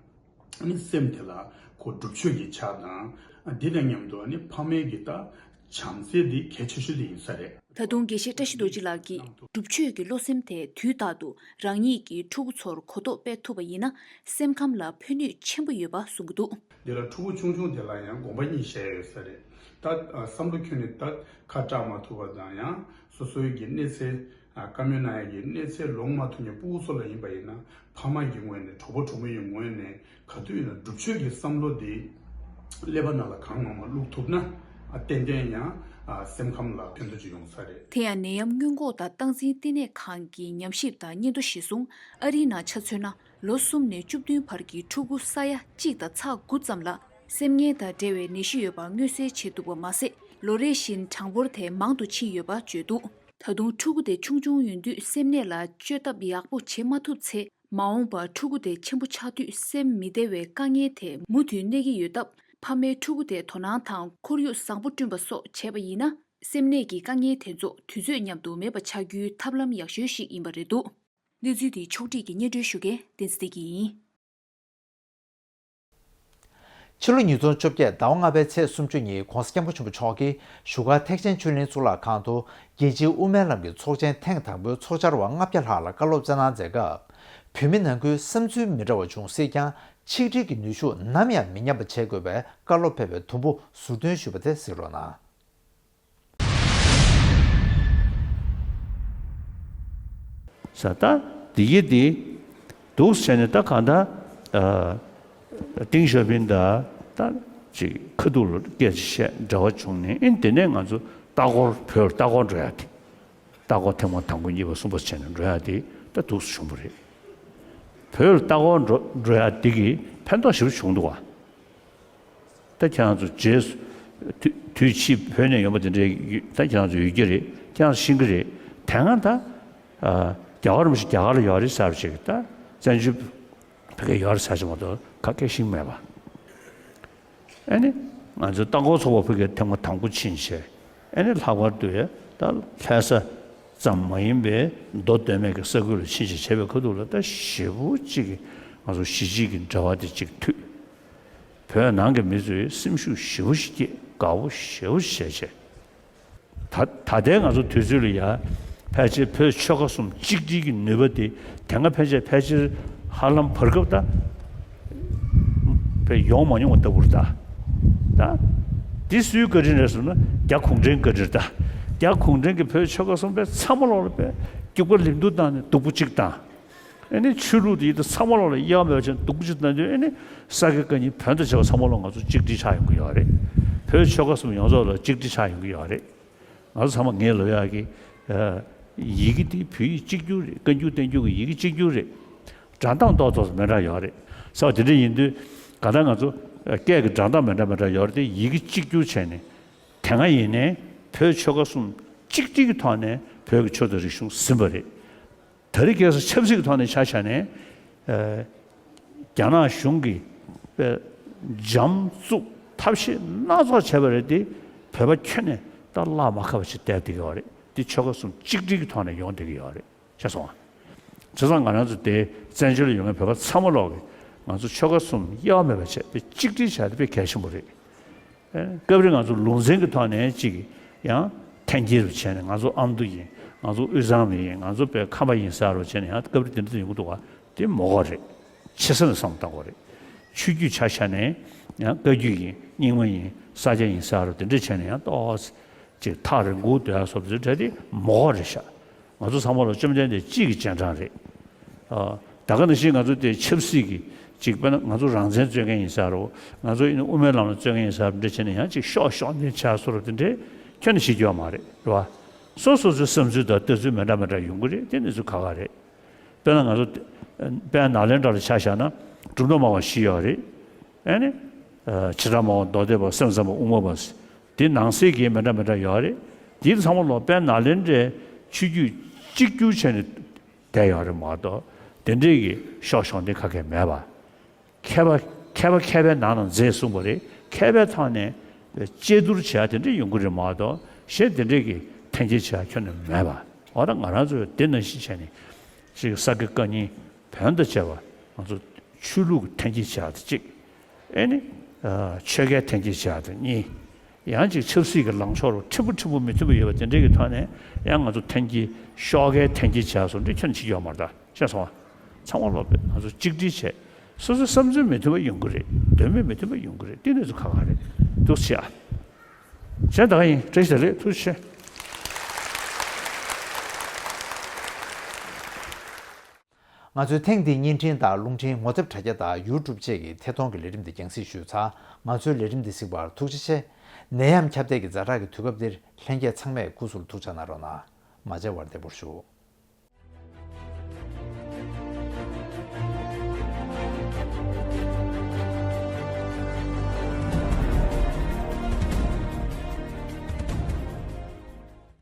ཨ་ནི་སེམས་དེ་ལ་ཁོ་སྒྲུབ་མཆོད་ཀྱི་ཆ་དང་། འདི་དང་མཉམ་དུ་ཨ་ནི་ཕ་མའི་གི་ད་བྱམས་བརྩེ་འདི་གལ་ཆེ་ཤོས་དེ་ཡིན་ས་རེད། ད་དུང་དགེ་བཤེས་བཀྲ་ཤིས་རྡོ་རྗེ་ལགས་ཀྱིས་སྒྲུབ་མཆོད་ཀྱི་བློ་སེམས་དེ་དུས་རྟག་ཏུ་རང་ཉིད་ཀྱི་ཕྲུ་གུ་ཚོར་གོ་རྟོགས་སྤེལ་ཐུབ་པ་ཡིན་ན། སེམས་ཁམས་ལ་ཕན་ནུས་ཆེན་པོ་ཡོད་པ་གསུང་གི་འདུག་འདི་ལ་ཕྲུ་གུ་ཆུང་ཆུང་དེ་ལ་ཡང་དགོངས་པ་གཉིས་བཞེས་ཡོད་ས་རེད། ད་ཨ་བསམ་བློ་ཁྱོན་ནས་ད་ཁ་གྲག་མ་ཐུབ་པ་དང་། ཡང་སོ་སོའི་གི་གནས་ཚད། ཨ་བཀའ་མོལ་གནང་ཡ་གི་གནས་ཚད་ལོངས་མ་ཐུབ་མཁན་ཕྲུ་གུ་ཚོ་ལ་ཡིན་པ་ཡིན་ན། ཕ་མ་གི་ངོས་ནས། གྲོགས་པོ་གྲོགས་མོ་ཡི་ངོས་ནས་ག་དུས་ཡིན་ན་སྒྲུབ་མཆོད་ཀྱི་བསམ་བློ་འདི་ཀླད་པ་ནང་ལ་གང་མང་མང་བླུག་ཐུབ་ན། ཨ་ཏན་ཏན་ཡང་ཨ་སེམས་ཁམས་ལ་ཕན་ཐོགས་ཅིག་ཡོང་ས་རེད། དེ་ཡང་ནད་ཡམས་སྔོན་འགོག་དང་སྟངས་འཛིན་བསྟི་གནས་ཁང་གི་ཉམས་ཞིབ་དང་སྙན་ཐོ་གཞིར་བཟུང་། ཨ་རིའི་ནང་ཆ་མཚོན་ན། ལོ་གསུམ་ནས་བཅུ་བདུན་བར་གྱི་ཕྲུ་གུ་ས་ཡ་གཅིག་དང་ཚེག་དགུ་ཙམ་ལ་སེམས་ངལ་དང་འབྲེལ་བའི་ནད་གཞི་ཡོད་པ་མངོན་གསལ་བྱས་འདུག་པ་མ་ཟད། ལོ་རེ་བཞིན་གྲངས་འབོར་དེ་མང་དུ་ཕྱིན་ཡོད་པ་བརྗོད་འདུག་ད་དུང་ཕྲུ་གུ་དེ་ཆུང་ཆུང་ཡིན་དུས་སེམས་ནད་ལ་བཅོས་ཐབས་ཡག་པོ་བྱེད་མ་ཐུབ་ཚེ། མ་འོངས་པར་ཕྲུ་གུ་དེ་ཆེན་པོ་ཆགས་དུས་སེམས་མི་བདེ་བའི་དཀའ་ངལ་དེ་མུ་མཐུད་གནས་ཀྱི་ཡོད་སྟབས། ཕ་མས་ཕྲུ་གུ་དེ་དོ་སྣང་དང་ཁོར་ཡུག་བཟང་པོ་བསྐྲུན་པ་སོགས་བྱས་པ་ཡིན་ན། སེམས་ནད་ཀྱི་དཀའ་ངལ་དེ་ཚོ་དུས་ཚོད་མཉམ་དུ་མེད་པ་ཆགས་རྒྱུའི་ཐབས་ལམ་ཡག་ཤོས་ཤིག་ཡིན་པ་རེད་འདུག་གནས་ཚུལ་དེ་ཕྱོགས་སྒྲིག་གིས་སྙན་སྒྲོན་ཞུ་མཁན་བསྟན་འཛིན་བདེ་སྐྱིད་ཡིན། ཕྱི་ལོ་ཉིས་སྟོང་བཅོ་བརྒྱད་ཟླ་བ་ལྔ་པའི་ཚེས་སུམ་ཅུ་ཉིན་༸གོང་ས་༸སྐྱབས་མགོན་ཆེན་པོ་མཆོག་གིས་བཞུགས་སྒར་ཐེག་ཆེན་ཆོས་གླིང་གཙུག་ལག་ཁང་དུ། རྒྱལ་སྤྱིའི་དབུ་མའི་ལམ་གྱི་ཚོགས་ཆེན་ཐེངས་དང་པོའི་ཚོགས་བཅར་བ་ལྔ་བརྒྱ་ལྷག་ལ་བཀའ་སློབ་སྩལ་གནང་མཛད་སྐབས། བོད་མི་ནང་ཁུལ་བསམ་ཚུལ་མི་འདྲ་བ་འབྱུང་སྲིད་ཀྱང་། ཆིག་སྒྲིལ་གྱི་ནུས་ཤུགས་ནམ་ཡང་མི་ཉམས་པ་བྱེད་དགོས་པའི་བཀའ་སློབ་ཕེབས་པའི་དུམ་བུ་ཟུར་འདོན་ཞུས་པ་དེ་གཟིགས་རོགས་གནང་། ས་ད་དེ་ཡི་དེ་འདུག་ཟེར་ནས། ད་གང་ལྟར་ཨ་ཏིང་ཞའོ་ཕིང་དང་ད་ཅིག་ཁ་ཐུག་ལ་སྐད་ཆ་བཤད། འབྲེལ་བ་བྱུང་ནས། ཨིན་དེ་ནས་ང་ཚོ་ལྟ་སྐོར། བོད་ལ་ལྟ་སྐོར་འགྲོ་ཡ་དེ། ལྟ་སྐོར་ཐེངས་མ་དང་པོ་གཉིས་པ་གསུམ་པ་བྱས་ནས་འགྲོ་ཡ་དེ་ད་འདུག་སེ་བྱུང་བ་རེད། བོད་ལ་ལྟ་སྐོར་འགྲོ་འགྲོ་ཡ་དེ་གིས་ཕན་ཐོགས་ཞེ་པོ་བྱུང་འདུག་བ། ད་ཁྱེད་རང་ཚོ་རྗེས་སུ་དུས་དུས་ཕྱིས་བོད་ནས་ཡོང་པ་དེ་འདྲའི་ད་ཁྱེད་རང་ཚོ་ཡོད་ཀྱི་རེད། ཁྱེད་རང་ཚོ་ཤེས་ཀྱི་རེད། དེ་སྔ་ད་ཨ་རྒྱ་གར་མི་ཞིག་རྒྱ་གར་ལ་ཡོད་རེད་ཟེར་བ་ཞིག་ད་བཙན་བྱོལ་བོད་སྐད་ཡོད་རེད་ཟེར་ཞིག་མ་གཏོགས་ག་གེ་ཤེས་ཀྱི་མེད་པ། ཨ་ནི་ང་ཚོའི་ལྟ་སྐོར་ཚོགས་པ་ཕ་གིར་ཐེངས་མ་དང་པོ་ཕྱིན་བྱས། ཨ་ནི་ལྷག་པར་དུ་ཡ་ད་ལྷ་ས་ཙམ་མ་ཡིན་པའི་མདོ་སྟོད་སྨད་ཀྱི་ས་ཁུལ་ལ་ཕྱིན་བྱས་བྱས་པའི་ཁ་ཐུག་ལ། ད་ཞེ་པོ་ཅིག་གི་ང་ཚོ་གཞིས་བྱེས་ཀྱི་འབྲེལ་བ་དེ་ཅིག་མཐུད། བོད་ནང་གི་མི་ཚོས་སེམས་ཤུགས་ཞེ་པོ་ཞིག་སྐྱེས། དགའ་པོ་ཞེ་པོ་ཞིག་བྱས་བྱས། ད་ད་ལྟའི་ང་ཚོ་དུས་ཚོད་ལ་ཡ་ཕལ་ཆེར་བོད་ཆོལ་ཁ་གསུམ་གཅིག་སྒྲིལ་གྱི་ནུས་པ་དེ་དེ་སྔ་ཕལ་ཆེར་ཕལ་ཆེར་ཧ་ལམ་བར་སྐབས་ད་བས་ཡོང་མ་མྱོང་བ་ལྟ་བུ་རེད་ད། ད་འདི་སུའི་བཀའ་དྲིན་རེད་ཟེར་ན། རྒྱ་གུང་ཁྲན་བཀའ་དྲིན་རེད་ད། རྒྱ་གུང་ཁྲན་གྱིས་བོད་ཆོལ་ཁ་གསུམ་པའི་ཚང་མ་ལོག་ལ་བས་སྐྱུག་པ་ལིང་ཏུ་བཏང་ནས་སྡུག་པོ་གཅིག་བཏང་། ཨ་ནི་ཆོས་ལུགས་དེ་ཡི་ད་ཚང་མ་ལོག་ལ་དབྱེ་བ་མེད་པ་བྱས་ནས་སྡུག་པོ་ཅིག་བཏང་དུས། ཨ་ནི་ས་དགེ་བཀའ་རྙིང་བོན་དང་བཅས་པ་ཚང་མ་ལོག་ང་ཚོ་གཅིག་སྒྲིལ་ཆགས་ཡོང་གི་ཡོད་རེད། བོད་ཆོལ་ཁ་གསུམ་ཡོངས་རྫོགས་ལ་གཅིག་སྒྲིལ་ཆགས་ཡོང་གི་ཡོད་རེད། ང་ཚོ་ཚང་མ་ངས་ལབ་ཡག་གི་ཡི་གེ་དེ་བོད་ཡིག་གཅིག་གྱུར་རེད། བཀའ་འགྱུར་བསྟན་འགྱུར་གྱི་ཡི་གེ་གཅིག་གྱུར་རེད། སྒྲ་གདངས་ཏོག་ཙམ་མི་འདྲ་ཡོད་རེད་ཟེར་བ་དེ་འདྲ་ཡིན་དུས། གང་ལྟར་ང་ཚོ་སྐད་ཀྱི་སྒྲ་གདངས་མི་འདྲ་མི་འདྲ་ཡོད་རེད་དེ། ཡི་གེ་གཅིག་གྱུར་བྱས་ནས་དེ་སྔ་ཡིན་ནའི་བོད་ཆོལ་ཁ་གསུམ་གཅིག་སྒྲིལ་གྱི་ཐོག་ནས་བོད་ཀྱི་ཆོས་དང་རིག་གཞུང་ཟིན་པ་རེད། ད་རེས་ཁ་སང་ཆབ་སྲིད་ཀྱི་ཐོག་ནས་ཆ་བཞག་ནས། ཨ་རྒྱ་ནག་གཞུང་གིས་དཔེ་འཇམ་བཙུགས་ཐབས་ཤེས་སྣ་ཚོགས་བྱས་པ་རེད་དེ། བོད་པ་ཁྱོན་ནས་ད་བརླག་མ་ཁ་བ་ཞིག་བསྡད་བསྡད་ཀྱི་ཡོད་རེད། དེ་ཆོལ་ཁ་གསུམ་གཅིག་སྒྲིལ་གྱི་ཐོག་ནས་ཡོང་བསྡད་ཀྱི་ཡོད་རེད། ཤེས་སོང་ང་། བྱས་ཙང་ང་རང་ཚོ་དེ་བཙན་བྱོལ་ལ་ཡོད་མཁན་བོད་པ་ཚང་མ་ལོག་གིས་ང་ཚོ་ཆོལ་ཁ་གསུམ་དབྱེ་བ་མེད་པ་བྱས་ཏེ་གཅིག་སྒྲིལ་བྱས་ཏེ་དཔེ་གལ་ཆེན་པོ་རེད། ཨེ། སྐབས་རེ་ང་ཚོ་ལུང་ཚན་གྱི་ཐོག་ནས་ཅིག་ཡང་འཐེན་འཁྱེར་བྱས་ནས། ང་ཚོ་ཨ་མདོ་ཡིན། ང་ཚོ་དབུས་གཙང་མ་ཡིན། ང་ཚོ་བོད་ཁམས་པ་ཡིན་ཟེར་བྱས་ནས་ཡང་སྐབས་རེ་དེ་འདྲ་ཡོང་གི་འདུག་ག་དེ་མ་དགོས་རེད། ཆེ་ས་ནས་བསམ་བློ་བཏང་དགོས་རེད། ཆོས་བརྒྱུད་ཆ་བཞག་ནས་ཡང་བཀའ་བརྒྱུད་ཡིན། རྙིང་མ་ཡིན། ས་སྐྱ་ཡིན་ཟེར་བ་དེ་འདྲ་བྱས་ནས་ཡང་ཏོག་ཙམ་ཅིག་ཐག་རིང་པོ་སྡོད་ཡ་སོགས་དེ་འདྲ་དེ་མ་དགོས་རེད་ཤག་ང་ཚོ་ཚང་མ་ལ་བཅོམ་ལྡན་འདས་གཅིག་གི་རྗེས་འབྲང་རེད། ཨ། ད་ག་ནང་བཞིན་ང་ཚོ་དེ་ཆབ་སྲིད་ཀྱི་ཅིག་དཔེར་ན་ང་ཚོ་རང་བཙན་རྩོད་མཁན་ཡིན་ཟེར་རོ། ང་ཚོ་ཡིན་ན་དབུ་མའི་ལམ་ལ་རྩོད་མཁན་ཡིན་ཟེར་རོ། འདྲ་བྱས་ནས་ཡང་ཅིག་ཤོག་ཤོག་འདི་བྱས་སོ་རོ། དེ་འདྲའི་ཁྱོན་ནས་བྱེད་རྒྱུ་ཡོད་མ་རེད། རེད་བ། སོ་སོ་སོའི་བསམ་ཚུལ་དང་ལྟ་ཚུལ་མི་འདྲ་མི་འདྲ་ཡོང་གི་རེད། དེ་གནས་ཚུལ་ཁག་ཁག་རེད། དཔེར་ན་ང་ཚོ་དཔལ་ནཱ་ལེནྡྲ་ལ་ཆ་བཞག་ན་གྲུབ་མཐའ་སྨྲ་བ་བཞི་ཡོད་རེད། ཨ་ནི་ཨ་བྱེ་བྲག་སྨྲ་བ་མདོ་སྡེ་པ། སེམས་ཙམ་པ། དབུ་མ་པ། དེ་ནང་གསེས་ཀྱི་མི་འདྲ་མི་འདྲ་ཡོད་རེད། དེ་ཚང་མ་ལོག་དཔལ་ནཱ་ལེནྡྲའི་ཆོས་བརྒྱུད་གཅིག་གྱུར་བྱས་ནས་བསྡད་ཡོད་རེད་མ་གཏོགས། དེ་འདྲའི་གི་ཤོག་ཤོག་འདི་ག་གེ་མེད་པ། མཁས་པ་མཁས་པ་མཁས་པའི་ནང་ན་མཛེས་གསུངས་པ་རེད། མཁས་པའི་ཐོག་ནས་དཔེ་དཔྱད་བསྡུར་བྱེད་ཡ་དེ་འདྲ་ཡོང་གི་རེད་མ་གཏོགས། གཞན་དེ་འདྲའི་གི་འཐེན་འཁྱེར་བྱེད་ཡ་ཁྱོན་ནས་མེད་པ། འོ་ད་ང་རང་ཚོས་དེ་ནང་བཞིན་བྱས་ནས་ཅིག་ས་དགེ་བཀའ་རྙིང་བོན་དང་བཅས་པ་ང་ཚོ་ ཆོས་ལུགས་ཀྱི་འཐེན་འཁྱེར་བྱས་ཏེ་གཅིག་ཨེ་ནི། ཆོལ་ཁའི་འཐེན་འཁྱེར་བྱས་ཏེ་གཉིས། ཡང་ཅིག་ཆབ་སྲིད་ཀྱི་ལངས་ཕྱོགས་རུ་འཁྲིལ་པོ་འཁྲིལ་པོ་མི་མཐུན་པ་ཡོད་པ་དེ་འདྲའི་གི་ཐོག་ནས་ཡང་ང་ཚོ་འཐེན་འཁྱེར་ཤོག་ཁའི་འཐེན་འཁྱེར་བྱས་སོང་འདི་ཁྱོན་ནས་བྱེད་ཀྱི་ཡོད་མ་རེད་ད། ཤེས་སོང་ཨ། ཚང་མ་ལོག་པས་ང་ཚོ་གཅིག་སྒྲིལ་བྱས། སོ་སོའི་བསམ་ཚུལ་མི་མཐུན་པ་ཡོང་གི་རེད། འདོད་མོས་མི་མཐུན་པ་ཡོང་གི་རེད། དེ་གནས་ཚུལ་ཁག་ཁག་རེད། འདུག་ཆེ་ཨ། གཞན་ད་ག་ཡིན། བཀྲ་ཤིས་བདེ་ལེགས། ཐུགས་རྗེ་ཆེ། ང་ཚོའི་ཐེངས་འདིའི་བརྙན་འཕྲིན་དང་རླུང་འཕྲིན་ངོ་དེབ་དྲ་རྒྱ་དང་ཡུ་ཊུབ་བཅས་ཀྱི་ཐད་གཏོང་གི་ལས་རིམ་འདི་རྒྱང་སྲིང་ཞུས་ཚར། ང་ཚོའི་ལས་རིམ་འདི་གཟིགས་པར་ཐུགས་རྗེ་ཆེ། ནད་ཡམས་ཁྱབ་གདལ་གྱི་ཛ་དྲག་གི་དུས་སྐབས་འདིར་ལྷན་རྒྱས་ཚང་མས་སྐུ་གཟུགས་ལ་ཐུགས་ཅག་གནང་རོགས་གནང་། མ་བརྗེད་པར་བདེ་པོར་བཞུགས།